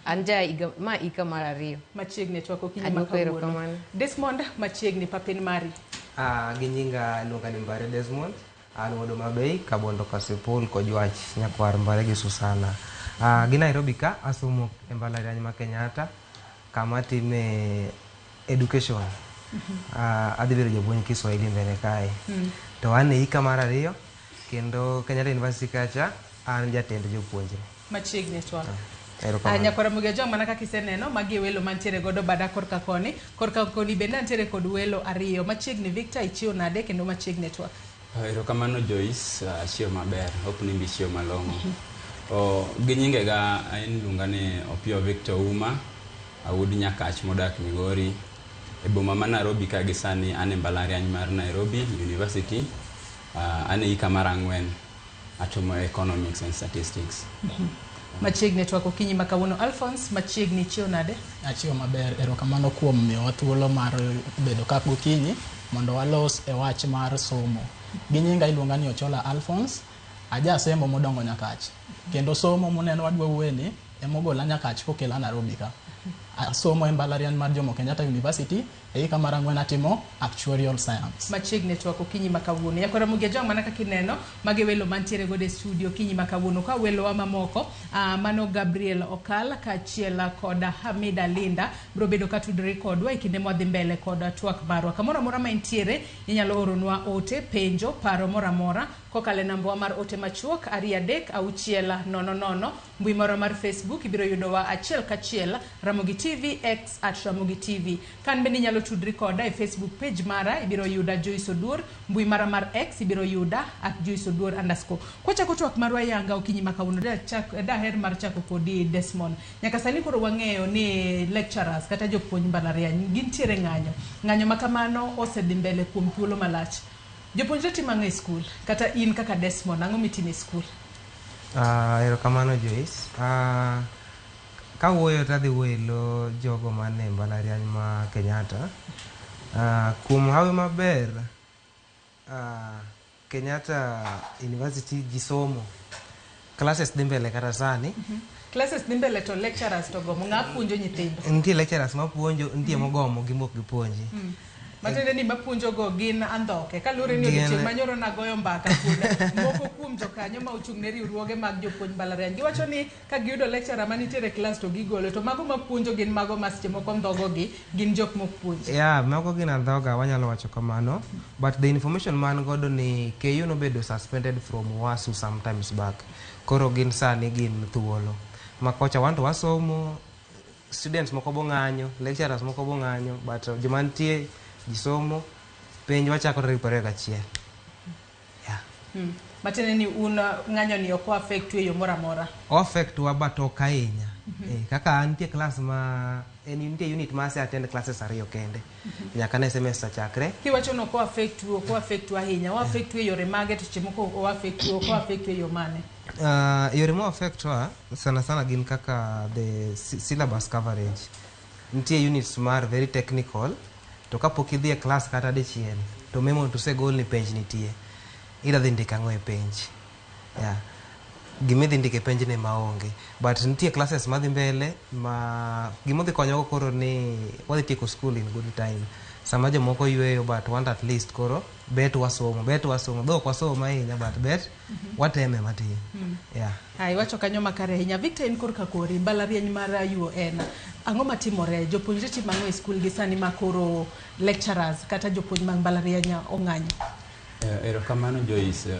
An ja higa, ma hika mar ariyo. Machiegni e twak okinyi ma Aduoko kawuono. erokamano. Desmond, machiegni papin mari. Gi nyinga iluonga ni Mbare Desmond, an wuod Homa Bay, Kabondo Kasipul, Kojwach, nyakwar Mbare gi Susana. Gi Nairobi ka asomo e mbalariany ma Kenyatta kama atime education. Adhi bedo japuonj Kiswahili mbele kae. To an e hika mar ariyo kendo Kenyatta University kacha an jatend jopuonjre. Machiegni e twak. Erokamano. Nyakwar Ramogi Ajwang' mana kaka iseneno, magi e welo mantiere godo bada korka koni. Korka koni bende antiere kod welo ariyo. Machiegni Victor, ichiew nade kendo machiegni e twak. Erokamano Joyce, achiew maber, hope ni ichiew malong'o. Gi nyingega en iluonga ni Opiyo Victor Uma, awuod Nyakach modak Migori. E boma ma Nairobi ka gi sani an e mbalariany mar Nairobi University, an e hika mar ang'wen. Atimo economics and statistics. Machiegni e twak okinyi ma kawuono. Alphonse, machiegni ichiew nade? Achiew maber, erokamano kuom miyowa thuolo mar bedo ka gokinyi mondo walos e wach mar somo. Gi nyinga iluonga ni Ochola Alphonse, aja Asembo modongo Nyakach. Kendo somo muneno wadwa wuoye ni emogola Nyakach kokela Nairobi ka. Asomo e mbalariany mar Jomo Kenyatta University e hika mar ang'wen atimo actuarial science. Machiegni e twak okinyi ma kawuono. Nyakwar Ramogi Ajwang' mana kaka ineno, magi e welo mantiere godo e studio okinyi ma kawuono. Ka welowa mamoko, mano Gabriel Okal kaachiel kod Hamida Linda biro bedo ka tudore kodwa e kinde mwadhi mbele kod twak marwa. Kamoro amora ma intiere, inyalo oronwa ote, penjo, paro moro amora kokalo e nambawa mar ote machuok 2 3 6 0 0. Mbui marwa mar Facebook ibiro yudowa achiel kachiel Ramogi TV, X at Ramogi TV. Kan bende inyalo tudri koda e Facebook page mara, ibiro yuda Joyce Oduor, mbui mara mar X ibiro yuda at Joyce Oduor underscore. Kwachako twak marwa yanga okinyi ma kawuono, daher mar chako kodi Desmond. Nyaka sani koro wang'eyo ni lecturers kata jopuonj mbalariany gintiere ng'anyo. Ng'anyo ma kamano osedhi mbele kuom thuolo malach. Jopuonjre timo ang'o e skul? Kata in kaka Desmond, ang'o mitimo e skul? Erokamano Joyce. Kawuoyo to adhi wuoyo e lo jogo man e mbalariany ma Kenyatta. Kuom hawi maber, Kenyatta University ji somo. Classes dhi mbele kata sani. Classes dhi mbele to lecturers to gomo. Ng'a puonjo nyithindo? Nitie lecturers mapuonjo, nitie mogomo gi mok gipuonji. Matiende ni mapuonjogo gin andhoke. Kaluwore ni odiochieng' manyoro nagoyo mbaka kuom moko kuom jokanyo ma ochung' ne riwruoge mag jopuonj mbalariany. Giwacho ni ka giyudo lecturer manitiere e klas to gigolo, to mago mapuonjo gin mago ma seche moko ndhogogi, gin jok mok puonji. Yeah, mago gin andhoga, wanyalo wacho kamano. But the information man godo ni KU nobedo suspended from WASU sometimes back. Koro gin sani gin thuolo. Ma kocha wan to wasomo, students moko bong'anyo, lecturers moko bong'anyo, but joma nitie ji somo, penj wachako tarik 21. Yeah. Matiende ni un ng'anyo ni ok o affect u e yo moro amora. O affect wa but ok ahinya. Kaka an nitie class ma en nitie unit ma ase attend classes ariyo kende. Nyaka ne semester chakre. Kiwacho ni ok o affect u, ok o affect u ahinya. O affect u e yore mage to seche moko o affect u, ok o affect u e yo mane? Yore mo affect wa sana sana gin kaka the syllabus coverage. Nitie units mar very technical to kapok idhi e class kata dichiel to memo to osegol ni penj nitie. Ida dhi ndiko ang'o e penj? Yeah. Gima idhi ndiko e penj ni maonge. But nitie classes madhi mbele ma gima odhi konyogo koro ni wadhi tieko school in good time. Sama jomoko yweyo but want at least koro bet wasomo, bet wasomo. Though ok wasomo ahinya but bet wateme matin. Yeah. Ha, iwacho kanyo makare ahinya. Victor, in korka kori, mbalariany mar UoN. Ang'o matimore? Jopuonjre timo ang'o e skul gi sani ma koro lecturers kata jopuonj mag mbalariany ong'anyo? Erokamano Joyce.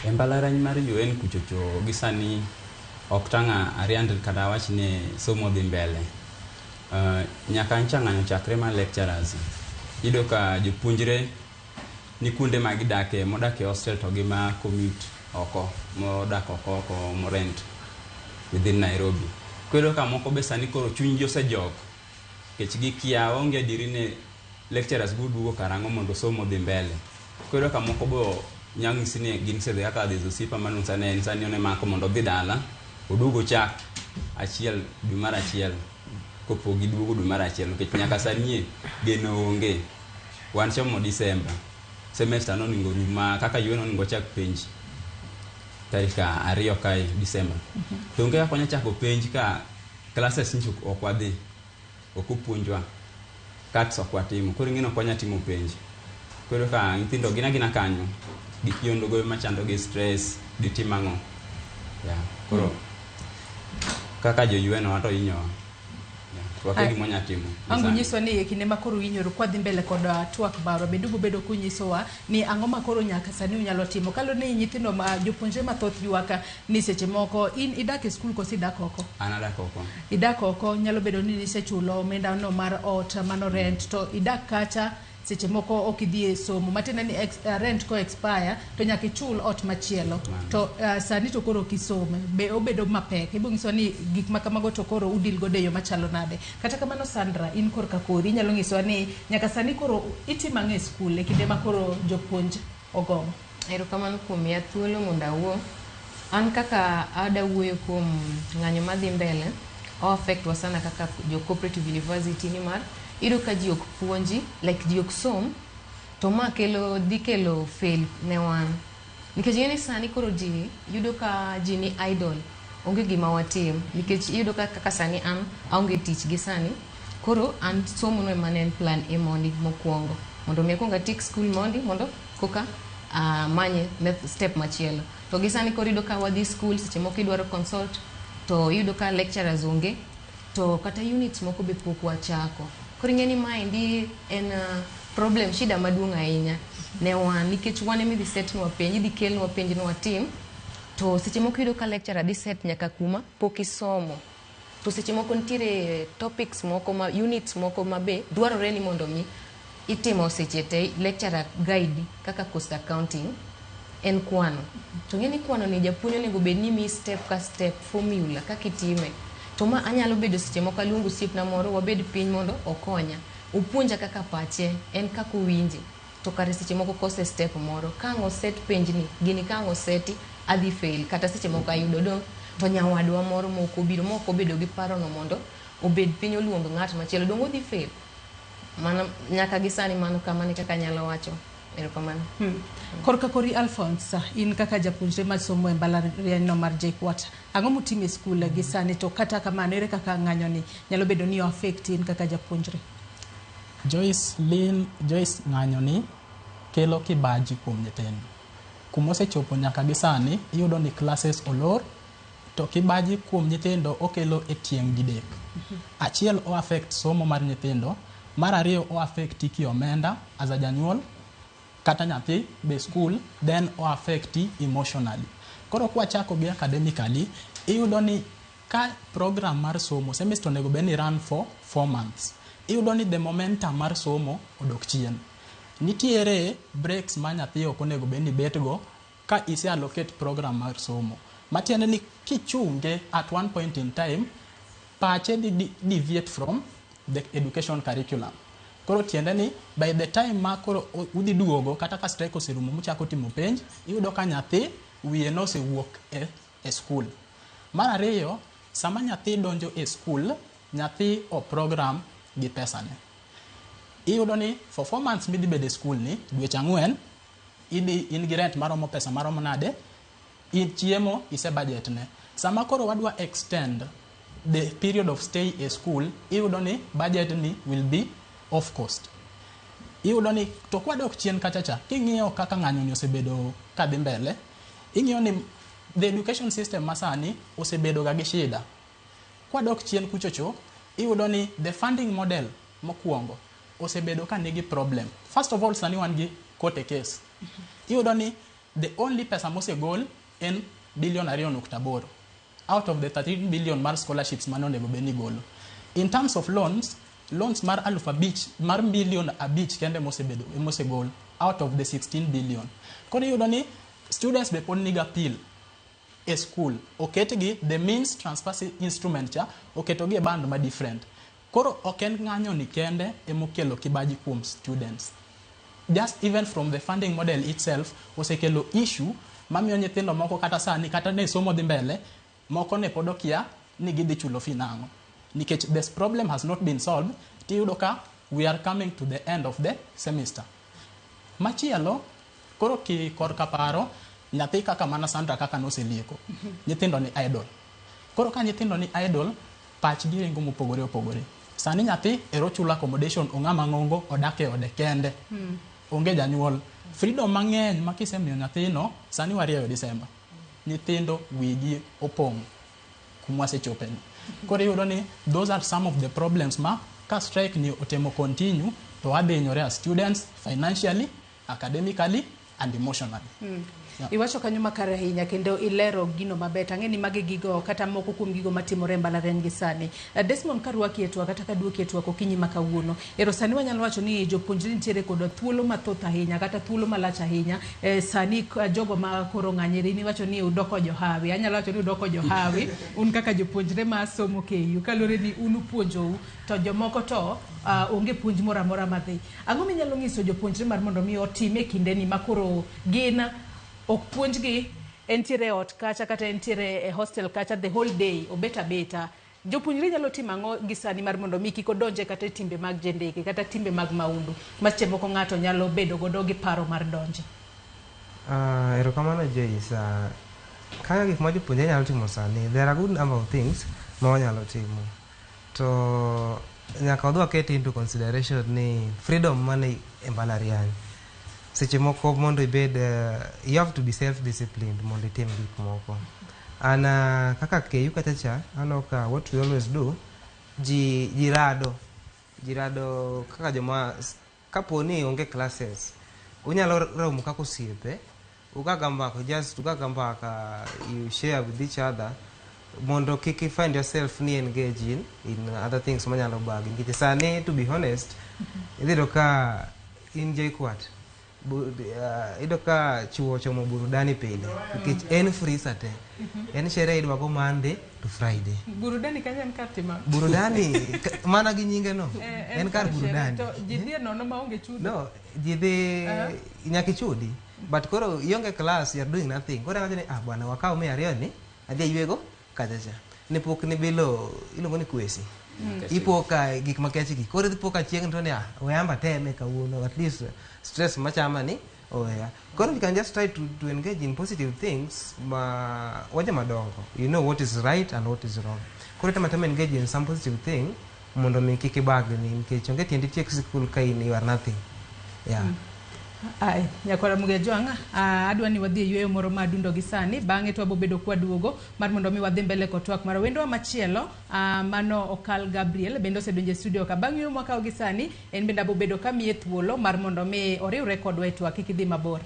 E mbalariany mar UoN kuchocho gi sani ok tang' ariand kata awach ni somo dhi mbele. Nyaka ncha ng'anyo chakre mar lecturers. Iyudo ka jopuonjre ni kuonde ma gidake, modak e hostel to gi ma commute oko, modak oko oko morent within Nairobi. Koro iyudo ka moko be sani koro chunygi osejok nikech gikia waonge adieri ni lecturers biro duogo karang'o mondo somo odhi mbele. Koro iyudo ka moko bo nyalo nyisi ni gin gisedhi kaka there's osiepa mane sani en sani onemako mondo odhi dala oduog ochak achiel dwe mar achiel kopo giduogo dwe mar achiel nikech nyaka sani e geno onge. Wan chomo December, semester nonego rum ma kaka UoN onego chak penj tarik 2 kae December. To onge kaka wanya chako penj ka Classes nyicho ok wadhi, ok opuonjwa, CATs ok watimo. Koro ing'e ni ok wanyal timo penj. Koro ka nyithindo gin agina kanyo, gik yondogo machando gi stress, ditim ang'o? Yeah. Koro kaka jo UN wa to hinyowa. Yeah. Wakia gima wanyalo timo. Ang' unyiswa ni e kinde ma koro uhinyoru kwadhi mbele kod twak marwa bende ubobedo kunyisowa ni ang'o ma koro nyaka sani unyalo timo kaluwore ni nyithindo ma jopuonjre mathoth ywak ni seche moko in idak e skul koso idak oko? An adak oko. Idak oko nyalo bedo ni nisechulo omenda no mar ot mano rent to idak kacha seche moko ok idhi e somo matiende ni rent ko expire to nyaka ichul ot machielo to sani to koro ok isome be obedo mapek ibo nyisowa ni gik ma kamago to koro udil godo e yo machalo nade. Kata kamano Sandra in korka kori inyalo nyisowa ni nyaka sani koro itimo ang'o e skul e kinde ma koro jopuonj ogomo? Erokamano kuom miya thuolo mondo awuo. An kaka ada wuoyo kuom ng'anyo madhi mbele, o affect wa sana kaka jo Cooperative University nimar iyudo ka ji ok puonji, like ji ok som, to ma kelo dhi kelo fail ne wan. Nikech ing'e ni sani koro ji yudo ka ji ni idle, onge gima watim. Nikech iyudo ka kaka sani an aonge tich gi sani, koro an somo no ema ne en plan A mondi mokwongo. Mondo mi akwong atiek skul mondi mondo koka amany step machielo. To gi sani koro iyudo ka wadhi skul, seche moko idwaro consult, to iyudo ka lecturers onge, to kata units moko be pok wachako. Koro ing'e ni maendi en problem, shida maduong' ahinya ne wan, nikech wan ema idhi set nwa penj, idhi kelnwa penj ni watim, to seche moko iyudo ka lecturer dhi set nyaka kuma pok isomo. To seche moko nitiere topics moko ma units moko ma be dwarore ni mondo mi itimo seche te, lecturer guide kaka cost accounting en kwano. To ng'e ni kwano ni japuonj onego bed ni miyi step ka step formula kaka itime. To ma anyalo bedo seche moko aluongo osiepna moro wabed piny mondo okonya. Opuonja kaka pache, en kaka owinje. To kare seche moko kose step moro, ka ang' oset penjni, gini ka ang' oseti, adhi fail. Kata seche moko ayudo dong', to nyawadwa moro mok obiro, mok obedo gi parono mondo obed piny oluong ng'at machielo, dong' odhi fail. Mano, nyaka gi sani mano kamano e kaka anyalo wacho. Erokamano. Korka kori Alphonse, in kaka japuonjre masomo e mbalariany no mar JKUAT, ang'o mutimo e skul gi sani to kata kamano ere kaka ng'anyo ni nyalo bedo ni o affect in kaka japuonjre? Joyce Lynn, Joyce ng'anyo ni kelo kibaji kuom nyithindo. Kumosechopo nyaka gi sani, iyudo ni classes olor, to kibaji kuom nyithindo okelo e tieng' didek. Achiel o affect somo mar nyithindo, mar ariyo o affect ki omenda as a janyuol kata nyathi be school, then o affect emotionally. Koro kwachako gi academically, iyudo ni ka program mar somo, semester onego bed ni run for 4 months. Iyudo ni the momentum mar somo odok chien. Nitiere breaks ma nyathi ok onego bed ni bet go ka ise allocate program mar somo. Matiende ni kichunge at one point in time, pache dhi deviate from the education curriculum. Koro tiende ni by the time ma koro udhi duogo kata ka strike oserumo muchako timo penj, iyudo ka nyathi wiye nosewuok e school. Mar ariyo, sama nyathi donjo e school, nyathi o program gi pesane. Iyudo ni for 4 months midhi bedo e school ni, dweche 4, idhi in gi rent maromo pesa maromo nade, in chiemo ise budget ne. Sama koro wadwa extend the period of stay e school, iyudo ni budget ni will be off cost. Iyudo ni to kwadok chien kacha cha, king'iyo kaka ng'anyo ni osebedo kadhi mbele, ing'iyo ni the education system masani osebedo ga gi shida. Kwadok chien kuchocho, iyudo ni the funding model mokwongo osebedo ka nigi problem. First of all, sani wan gi court case. Iyudo ni the only pesa mosegol en bilion 2.8 out of the 13 billion mar scholarships mane onego bed ni golo. In terms of loans, loans mar 5,000 mar bilion 5 kende mosebedo mosegol out of the 16 billion. Koro iyudo ni students be pod nigi appeal e school. Oketgi the means transfer instrument cha oketogi e band ma different. Koro ok en ng'anyo ni kende emokelo kibaji kuom students. Just even from the funding model itself osekelo issue mamiyo nyithindo moko kata sani kata ne somo dhi mbele moko ne pod okia ni gidhi chulo fee nang'o. Nikech this problem has not been solved, tiyudo ka we are coming to the end of the semester. Machielo, koro ki korka paro, nyathi kaka mana Sandra kaka noselieko, nyithindo ni idle. Koro ka nyithindo ni idle, Pachgi ringo mopogore opogore. Sani nyathi ero chulo accommodation ong'ama ng'ongo odak e ode kende. Onge janyuol. Freedom mang'eny ma kisemiyo nyathino, sani warieyo December. Nyithindo wigi opong' kuma wasechopeni. Koro iyudo ni those are some of the problems ma ka strike ni otemo continue to wadhi hinyore as students financially, academically and emotionally. Yeah. Iwacho kanyo makare ahinya kendo ilero gino maber. Ang'e ni magi gigo kata moko kuom gigo matimore e mbalariany gi sani. Desmond karwaki e twak kata kaduoki e twak okinyi ma kawuono. Ero sani wanyalo wacho ni jopuonjre nitiere kod thuolo mathoth ahinya kata thuolo malach ahinya. Sani jogo ma koro ng'anyere in iwacho ni udoko johawi. Anyalo wacho ni udoko johawi un kaka jopuonjre ma somo KU kaluwore ni un upuonjou to jomoko to onge puonj moro amora madhi. Ang'o minyalo nyiso jopuonjre mar mondo mi otim e kindeni ma koro gin ok puonjgi entiere e ot kacha kata entiere e hostel kacha the whole day obet abeta. Jopuonjre nyalo timo ang'o gi sani mar mondo mi kik odonje kata e timbe mag jendeke kata timbe mag maundu ma seche moko ng'ato nyalo bedo godo gi paro mar donje. Erokamano Joyce. Kaka gik ma jopuonjre nyalo timo sani, there are a good number of things ma wanyalo timo. To nyaka wadhi waket into consideration ni freedom mane e mbalariany. Seche moko mondo ibed, you have to be self disciplined mondo itim gik moko. An kaka KU kacha cha, aneno ka what we always do, ji rado. Ji rado kaka joma, kapo ni onge classes, unyalo romo kaka osiepe, ugaga mbaka, just ugaga mbaka, you share with each other, mondo kik i find yourself ni engage in other things manyalo bagi. Nikech sani, to be honest, idhi yudo ka in JKUAT, iyudo ka chuo ochomo burudani pile, nikech en free sate. En sherehe idwa go Monday to Friday. Burudani kanyo en kar timo ang'o? Burudani, mana gi nyinge no, en kar burudani. To ji dhi e nono maonge chudo? No, ji dhi, nyaka ichudi. But koro ionge class, you are doing nothing. Koro awacho ni, bwana, wakaw 200 ni, adhi aywego kacha cha. Ne pok nibilo, iluongo ni kwesi. Ipo ka gik makech gi. Koro idhi po ka chieng' to ni, we amba teme kawuono, at least stress machama ni oweya. Koro you can just try to engage in positive things ma waja madongo. You know what is right and what is wrong. Koro temo atema engage in some positive thing mondo mi kik ibagni, nikech onge tiendi tiek sikul ka in you are nothing. Yeah. Ai, nyakwara Muge Jwang', adwa ni wadhi e yweyo moro ma adundo gi sani, bang'e to wabobedo kwaduogo mar mondo mi wadhi mbele kod twak mar wendwa machielo, mano Okal Gabriel bende osedonjo e studio ka. Bang' yweyo mwakawo gi sani, en bende abobedo ka miye thuolo mar mondo mi oriwre kodwa e twak, kik idhi mabor.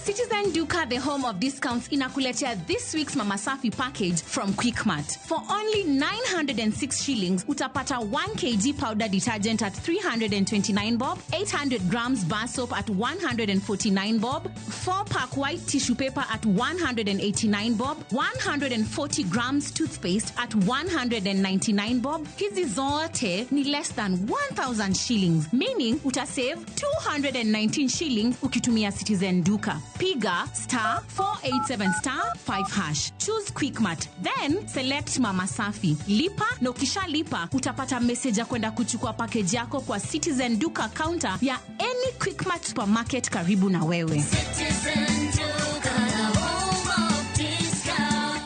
Citizen Duka, the home of discounts, inakuletea this week's Mama Safi package from Quickmart. For only 906 shillings, utapata 1 kg powder detergent at 329 bob, 800 grams bar soap at 149 bob, 4-pack white tissue paper at 189 bob, 140 grams toothpaste at 199 bob. Hizi zote ni less than 1,000 shillings, meaning utasave 219 shillings ukitumia Citizen Duka. Piga star 487 star 5 hash. Choose Quickmart, then select Mama Safi. Lipa na ukishalipa utapata message ya kwenda kuchukua package yako kwa Citizen Duka counter ya any Quickmart supermarket karibu na wewe. Citizen Duka, the home of discount.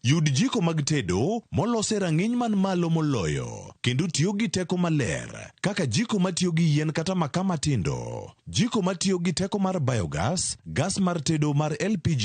Yud jiko mag tedo molos e rang'iny man malo moloyo kendo tiyo gi teko maler kaka jiko matiyo gi yien kata makaa matindo, jiko matiyo gi teko mar biogas, gas mar tedo mar LPG,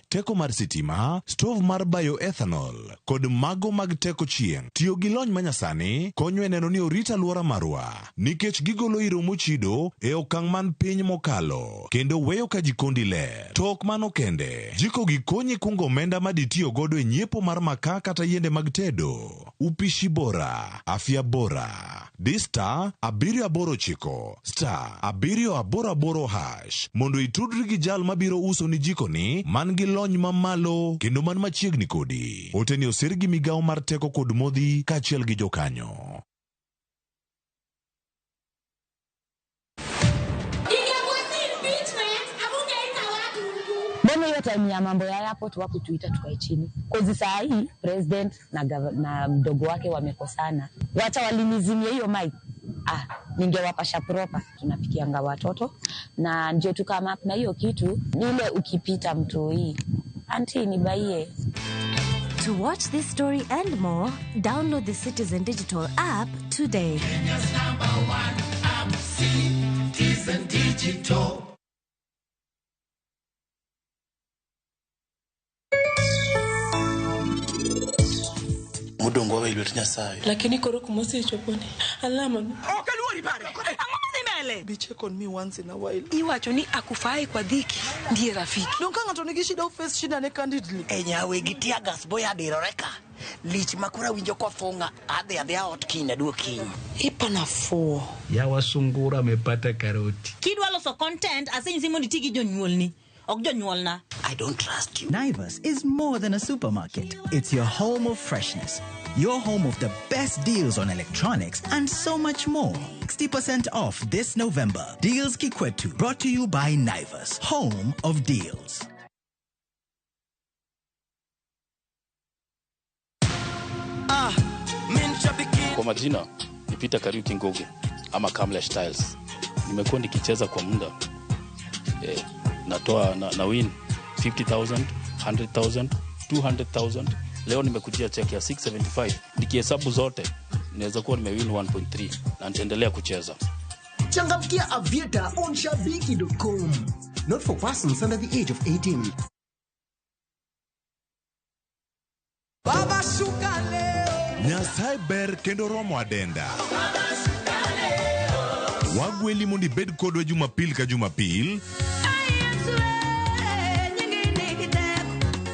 teko mar sitima, stove mar bioethanol kod mago mag teko chieng'. Tiyo gi lony manyasani konyo e neno ni orit alwora marwa nikech gigolo iro mochido e okang' man piny mokalo kendo weyo ka jikondi ler. To ok mano kende, jiko gi konyi kungo omenda ma ditiyo godo e nyiepo mar makaa kata yiende mag tedo. Upishi bora, afya bora. Di star 789 star 788 hash mondo itudri gi jal mabiro uso ni jikoni man gi lony mamalo kendo man machiegni kodi. Oteni osir gi migawo mar teko kod modhi kaachiel gi jokanyo. Hiyo time ya mambo ya airport wakutuita tukae chini. Kozi saa hii president na mdogo wake wamekosana, wacha walinizimia hiyo mic. Ah, ningewapasha proper. Tunapikianga watoto na ndio tukama na hiyo kitu ile, ukipita mtu hii anti nibaie. To watch this story and more, download the Citizen Digital app today. Kenya's number one app, Citizen Digital. Mudongo wawe lwet Nyasaye. Lakini koro kumosechoponi alama Ok aluori pare. Ang'o madhi mbele? Be check on me once in a while. Iwacho ni akufai kwa dhiki ndiye rafiki. Don ka ng'ato nigi shida face shida ne candidly. E nyawe gi tear gas boya dirore ka. Lich makoro awinjo kofunga adhi adhiya ot kiny aduog kiny. Ipa fuo. Yawa sungura amepata karoti. Kidwa loso content asenyisi mondo iti gi jonyuolni ok jonyuolna. I don't trust you. Naivas is more than a supermarket. It's your home of freshness, your home of the best deals on electronics and so much more. 60% off this November. Deals Kikwetu, brought to you by Naivas, home of deals. Kwa majina ni Peter Kariuki Ngugi ama Kamlesh Styles. Nimekuwa nikicheza kwa muda natoa na win 50,000, 100,000, 200,000. Leo nimekujia check ya 675. Nikihesabu zote naweza kuwa nimewin 1.3 na nitaendelea kucheza. Changamkia Aviator on shabiki.com. Not for persons under the age of 18. Baba shuka leo. Nyasaye ber kendo romo adenda. Wagweli mondo ibed kodwa Jumapil ka Jumapil.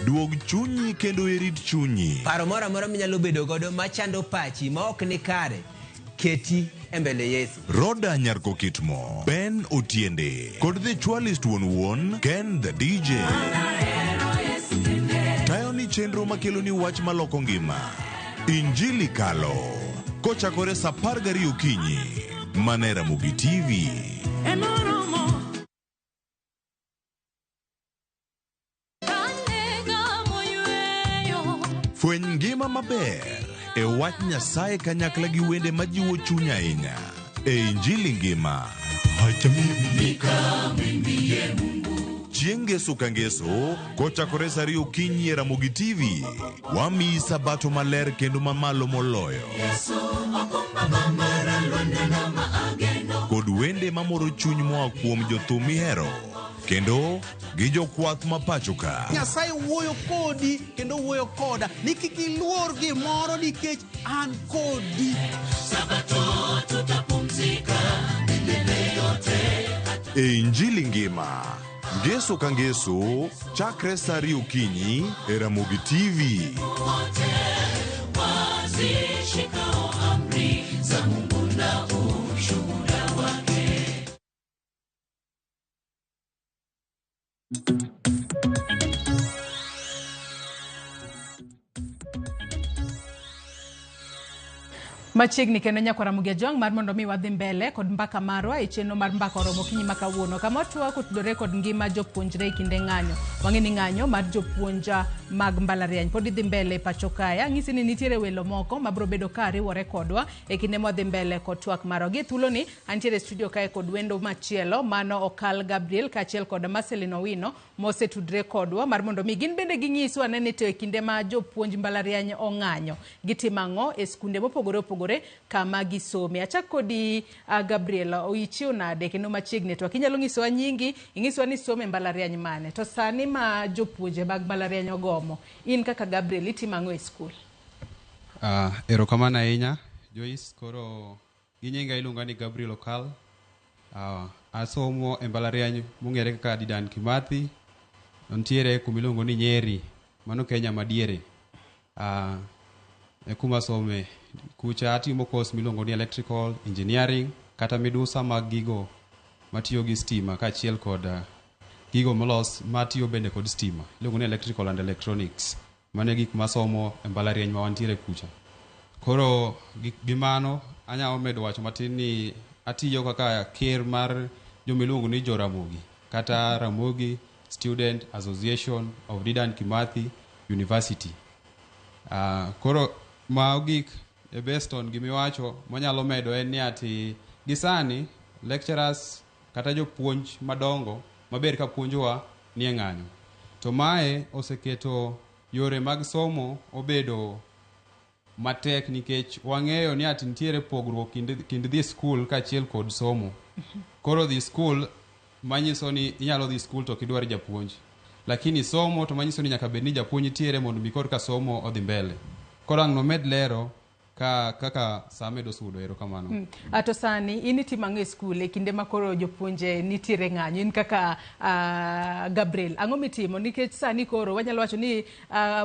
Duog chunyi kendo irit chunyi. Paro moro amora minyalo bedo godo machando pachi ma ok ni kare, keti e mbele Yesu. Roda Nyarko Kitmo, Ben Otiende, kod The Chwalist wuon wuon, Ken the DJ. Tayo ni chenro makelo ni wach maloko ngima. Injili Kalo. Kochakore saa 12 okinyi. Mana e Ramogi TV. Fweny ngima maber e wach Nyasaye kanyakla gi wende majiwo chuny ahinya e Injili ngima. Chieng' ngeso ka ngeso kochakore saa 2 okinyi e Ramogi TV, wamiyi sabato maler kendo mamalo moloyo kod wende mamoro chuny moa kuom jothum mihero kendo gi jokwath ma pacho ka. Nyasaye wuoyo kodi kendo wuoyo koda ni kik iluor gimoro nikech an kodi. Sabato tutapumzika milele yote. E Injili ngima, ngeso ka ngeso, chakre saa 2 okinyi e Ramogi TV. Wote wazishikao amri za Mungu na ushuhuda wake. Machiegni kendo nyakwara Ramogi Ajwang' mar mondo mi wadhi mbele kod mbaka marwa e chenro mar mbaka oromo okinyi ma kawuono kama watwa kotudore kod ngima jopuonjre e kinde ng'anyo. Wang'e ni ng'anyo mar jopuonj mag mbalariany pod idhi mbele pacho kae. Ang'isi ni nitiere welo moko mabiro bedo ka riwore kodwa e kinde mwadhi mbele kod twak marwa. Gi thuoloni antiere e studio kae kod wendo machielo mano Okal Gabriel kaachiel kod Marceline Owino mosetudre kodwa mar mondo mi gin bende ginyiswa ane ni to e kinde ma jopuonj mbalariany ong'anyo gitimo ang'o e skunde mopogore opogore kama gisome. Achak kodi Gabriel, oichiew nade kendo machiegni to inyalo nyisowa nyingi, ing'iswa ni some mbalariany mane. To sani ma jopuonje mag mbalariany ogomo, in kaka Gabriel itimo ang'o e skul? Erokamano ahinya Joyce. Koro gi nyinga iluonga ni Gabriel Okal. Asomo e mbalariany mong'ere kaka Dedan Kimathi. Ntiere kuma iluongo ni Nyeri, mano Kenya madiere. E kuma asome. Kucha atimo course miluongo ni electrical engineering kata midusa mag gigo matiyo gi stima kaachiel kod gigo molos matiyo bende kod stima iluongo ni electrical and electronics. Mano e gik masomo e mbalariany ma wantiere kucha. Koro gi mano anyalo medo wacho matin ni atiyo kaka ker mar jomiluongo ni Joramogi kata Ramogi Student Association of Dedan Kimathi University. Koro mogik e based on gimiwacho manyalo medo en ni ati gisani lecturers kata jopuonj madongo maber ka puonjowa nie ng'anyo. To mae oseketo yore mag somo obedo matek nikech wang'eyo ni ati nitiere pogruok kind dhi skul kaachiel kod somo. Koro dhi skul manyiso ni inyalo dhi skul to ok idwar japuonj. Lakini somo to manyiso ni nyaka bed ni japuonj nitiere mondo mi korka somo odhi mbele. Koro ang' nomed lero ka kaka saa medo sudo erokamano. To sani in itimo ang'o e skul e kinde ma koro jopuonje nitiere ng'anyo in kaka Gabriel ang'o mitimo nikech sani koro wanyalo wacho ni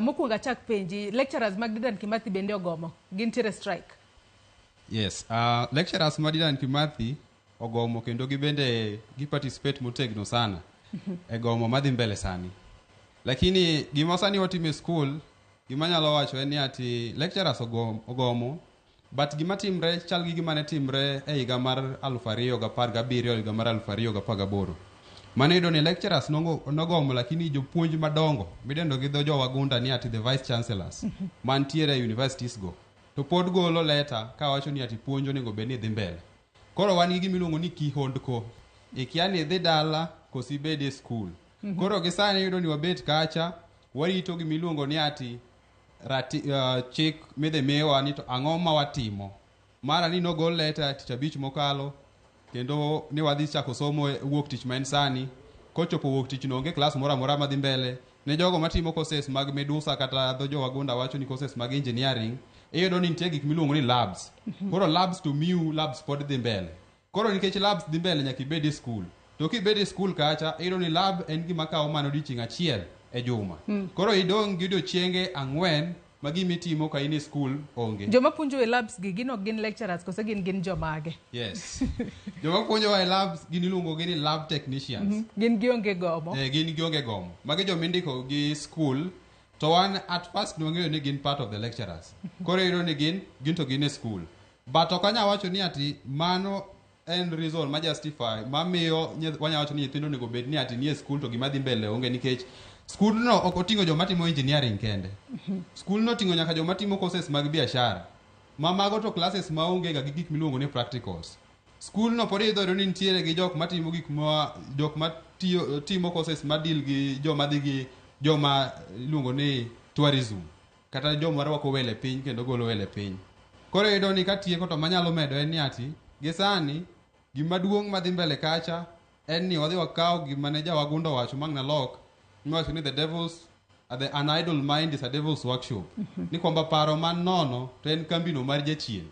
mokwongo achak penji lecturers mag Dedan Kimathi bende ogomo gintiere strike. Yes, lecturers ma Dedan Kimathi ogomo kendo gibende gi participate motegno sana e gomo madhi mbele sani. Lakini gima sani watimo e skul, gima anyalo wacho en ni ati lecturers ogomo, but gima timre chal gi gima ne timre e higa mar 2017 higa mar 2018. Mano iyudo ni lecturers nogomo lakini jopuonj madongo midendo gi dho jowagunda ni ati the vice chancellors mantiere e universities go to pod golo leta kawacho ni ati puonj onego bed ni dhi mbele. Koro wan gi gima iluongo ni kihondko. Ikia ni idhi dala koso ibed e skul. Koro gi sani iyudo ni wabet kacha warito gima iluongo ni ati chik midhi miwa ni to ang'o ma watimo. Mara ni nogol leta tich abich mokalo kendo ni wadhi chako somo e wuok tich ma en sani. Kochopo wuok tich no onge klas moro amora madhi mbele. Ne jogo matimo courses mag Medusa kata dho jowagunda wacho ni courses mag engineering, iyudo ni nitie gik miluongo ni labs. Koro labs to miu labs pod dhi mbele. Koro nikech labs dhi mbele nyaka ibed e skul. To kibet e skul kacha, iyudo ni lab en gima kawo mana odiochieng' achiel e juma. Koro idong' gi odiochienge 4 ma gima itimo ka in e skul onge. Joma puonjo e labs gi gin ok gin lecturers koso gin jomage? Yes. Joma puonjowa e labs gin iluongo gi ni lab technicians. Gin gionge gomo. Gin gionge gomo. Magi joma indiko gi skul to wan at first nwang'eyo ni gin part of the lecturers. Koro iyudo ni gin to gin e skul. But ok anyal wacho ni ati mano en reason ma justify mamiyo wanyalo wacho ni nyithindo onego bed ni ati nie skul to gima dhi mbele onge nikech skul no ok oting'o joma timo engineering kende. Skul no oting'o nyaka joma timo courses mag biashara. Ma mago to classes maonge ga gi gik miluongo ni practicals. Skul no pod idho ni nitiere gi jok matimo gik ma jok matiyo timo courses ma deal gi joma dhi gi joma iluongo ni tourism kata joma rwako welo e piny kendo golo welo e piny. Koro iyudo ni katieko to manyalo medo en ni ati gi sani gima duong' madhi mbele kacha en ni wadhi wakaw gima ne jawagunda owacho Magna Lok miwacho ni an idle mind is a devil's workshop. Ni kwamba paro man nono to en kambino mar jachien.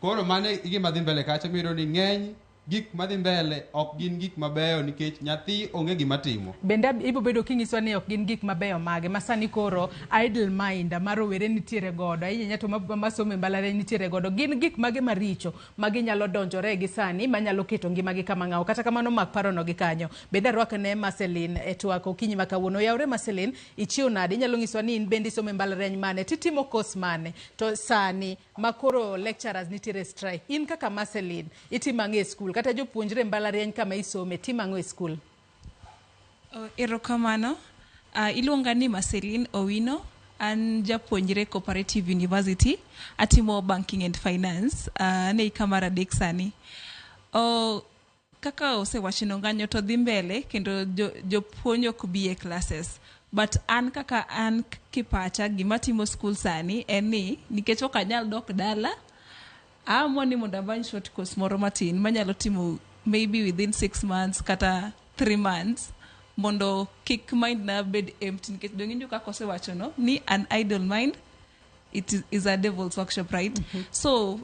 Koro mano e gima dhi mbele kacha miyudo ni ng'eny gik madhi mbele ok gin gik mabeyo nikech nyathi onge gima timo. Bende ibo bedo kinyiswa ni ok gin gik mabeyo mage ma sani koro idle mind ma rowere nitiere godo ahinya to masomo e mbalariany nitiere godo gin gik mage maricho ma ginyalo donjore gi sani manyalo keto ngimagi kama ng'awo. Kata kamano mak parono gi kanyo. Bende arwakne Marceline e twak okinyi ma kawuono. Oyawre Marceline, ichiew nade? Inyalo nyiswa ni in bende isomo e mbalariany mane titimo course mane to sani ma koro lecturers nitiere strike in kaka Marceline itimo ang'o e skul kata jopuonjre e mbalariany kama isome timo ang'o e skul? Erokamano. Iluonga ni Marceline Owino. An japuonjre Cooperative University. Atimo banking and finance. An e hika mar 3 sani. Kaka osewachno ng'anyo to dhi mbele kendo jopuonj ok bi e classes. But an kaka an kipacha gima timo school sani en ni nikech ok anyal dok dala, aamua ni mondo amany short course moro matin manyalo timo maybe within 6 months kata 3 months mondo kik mind na bed empty nikech dong' iwinjo kaka osewacho no ni an idle mind it is a devil's workshop, right? So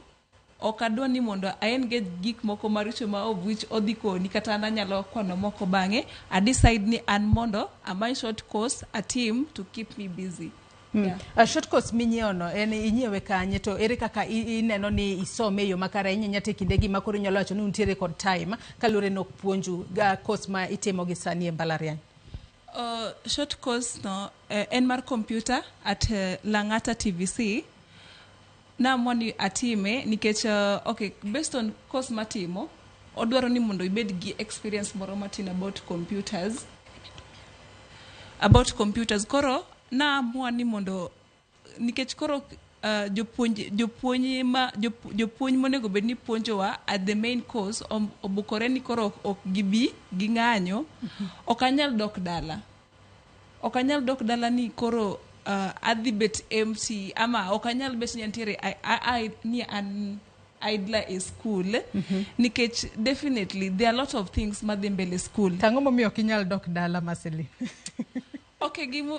ok adwa ni mondo a engage gik moko maricho ma of which odhi koni kata an anyalo kwano moko bang'e. I decide ni an mondo amany short course atim to keep me busy. Yeah. Short course minyiewo no en inyiewe kanye to ere kaka ineno ni isome e yo makare ahinya ahinya to e kindegi ma koro inyalo wacho ni untiere kod time kaluwore ni ok puonju course ma itimo gi sani e mbalariany? Short course no en mar computer at Lang'ata TVC. Naamua ni atime nikech okay, based on course matimo odwaro ni mondo ibed gi experience moro matin about computers. About computers. Koro naamua ni mondo nikech koro jopuonj ma jopuonj monego bed ni puonjowa at the main course obukore ni koro ok gibi ging'anyo. Ok anyal dok dala, ok anyal dok dala ni koro adhi bet empty ama ok anyal bet ni antiere ni an idler e school, nikech definitely there are a lot of things madhi mbele school. Tang'o momiyo ok inyal dok dala, Marceline? Okay, gimu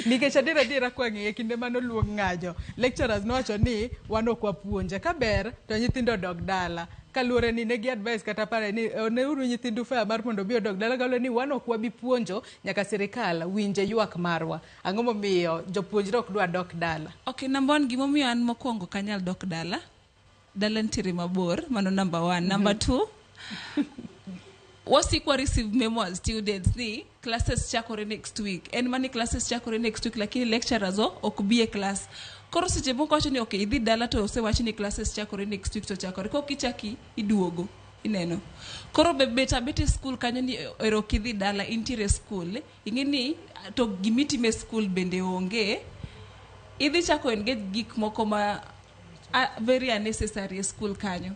Nikech adiera adiera kwang'iye kinde manoluong ng'anyo, lecturers nowacho ni wan ok wapuonje ka ber to nyithindo odog dala, kaluwore ni negi advice kata pare ni neuru nyithindu fair mar mondo obi odog dala, kaluwore ni wan ok wabi puonjo nyaka sirikal winje ywak marwa. Ang'o momiyo jopuonjre ok dwa dok dala? Okay, number one, gimomiyo an mokwongo ok anyal dok dala, dala nitiere mabor, mano number one. Number two, wasik wa receive memo as students ni classes chakore next week. En mani classes chakore next week, lakini lecturers o ok bi e class. Koro seche moko wacho ni okay, idhi dala to osewach ni classes chakore next week to chakore. Kok ichaki iduogo, ineno. Koro be bet abet e school kanyo ni ero ok idhi dala, intiere e school. Ing'e ni to gimitime e school bende onge. Idhi chako engage gik moko ma very unnecessary e school kanyo.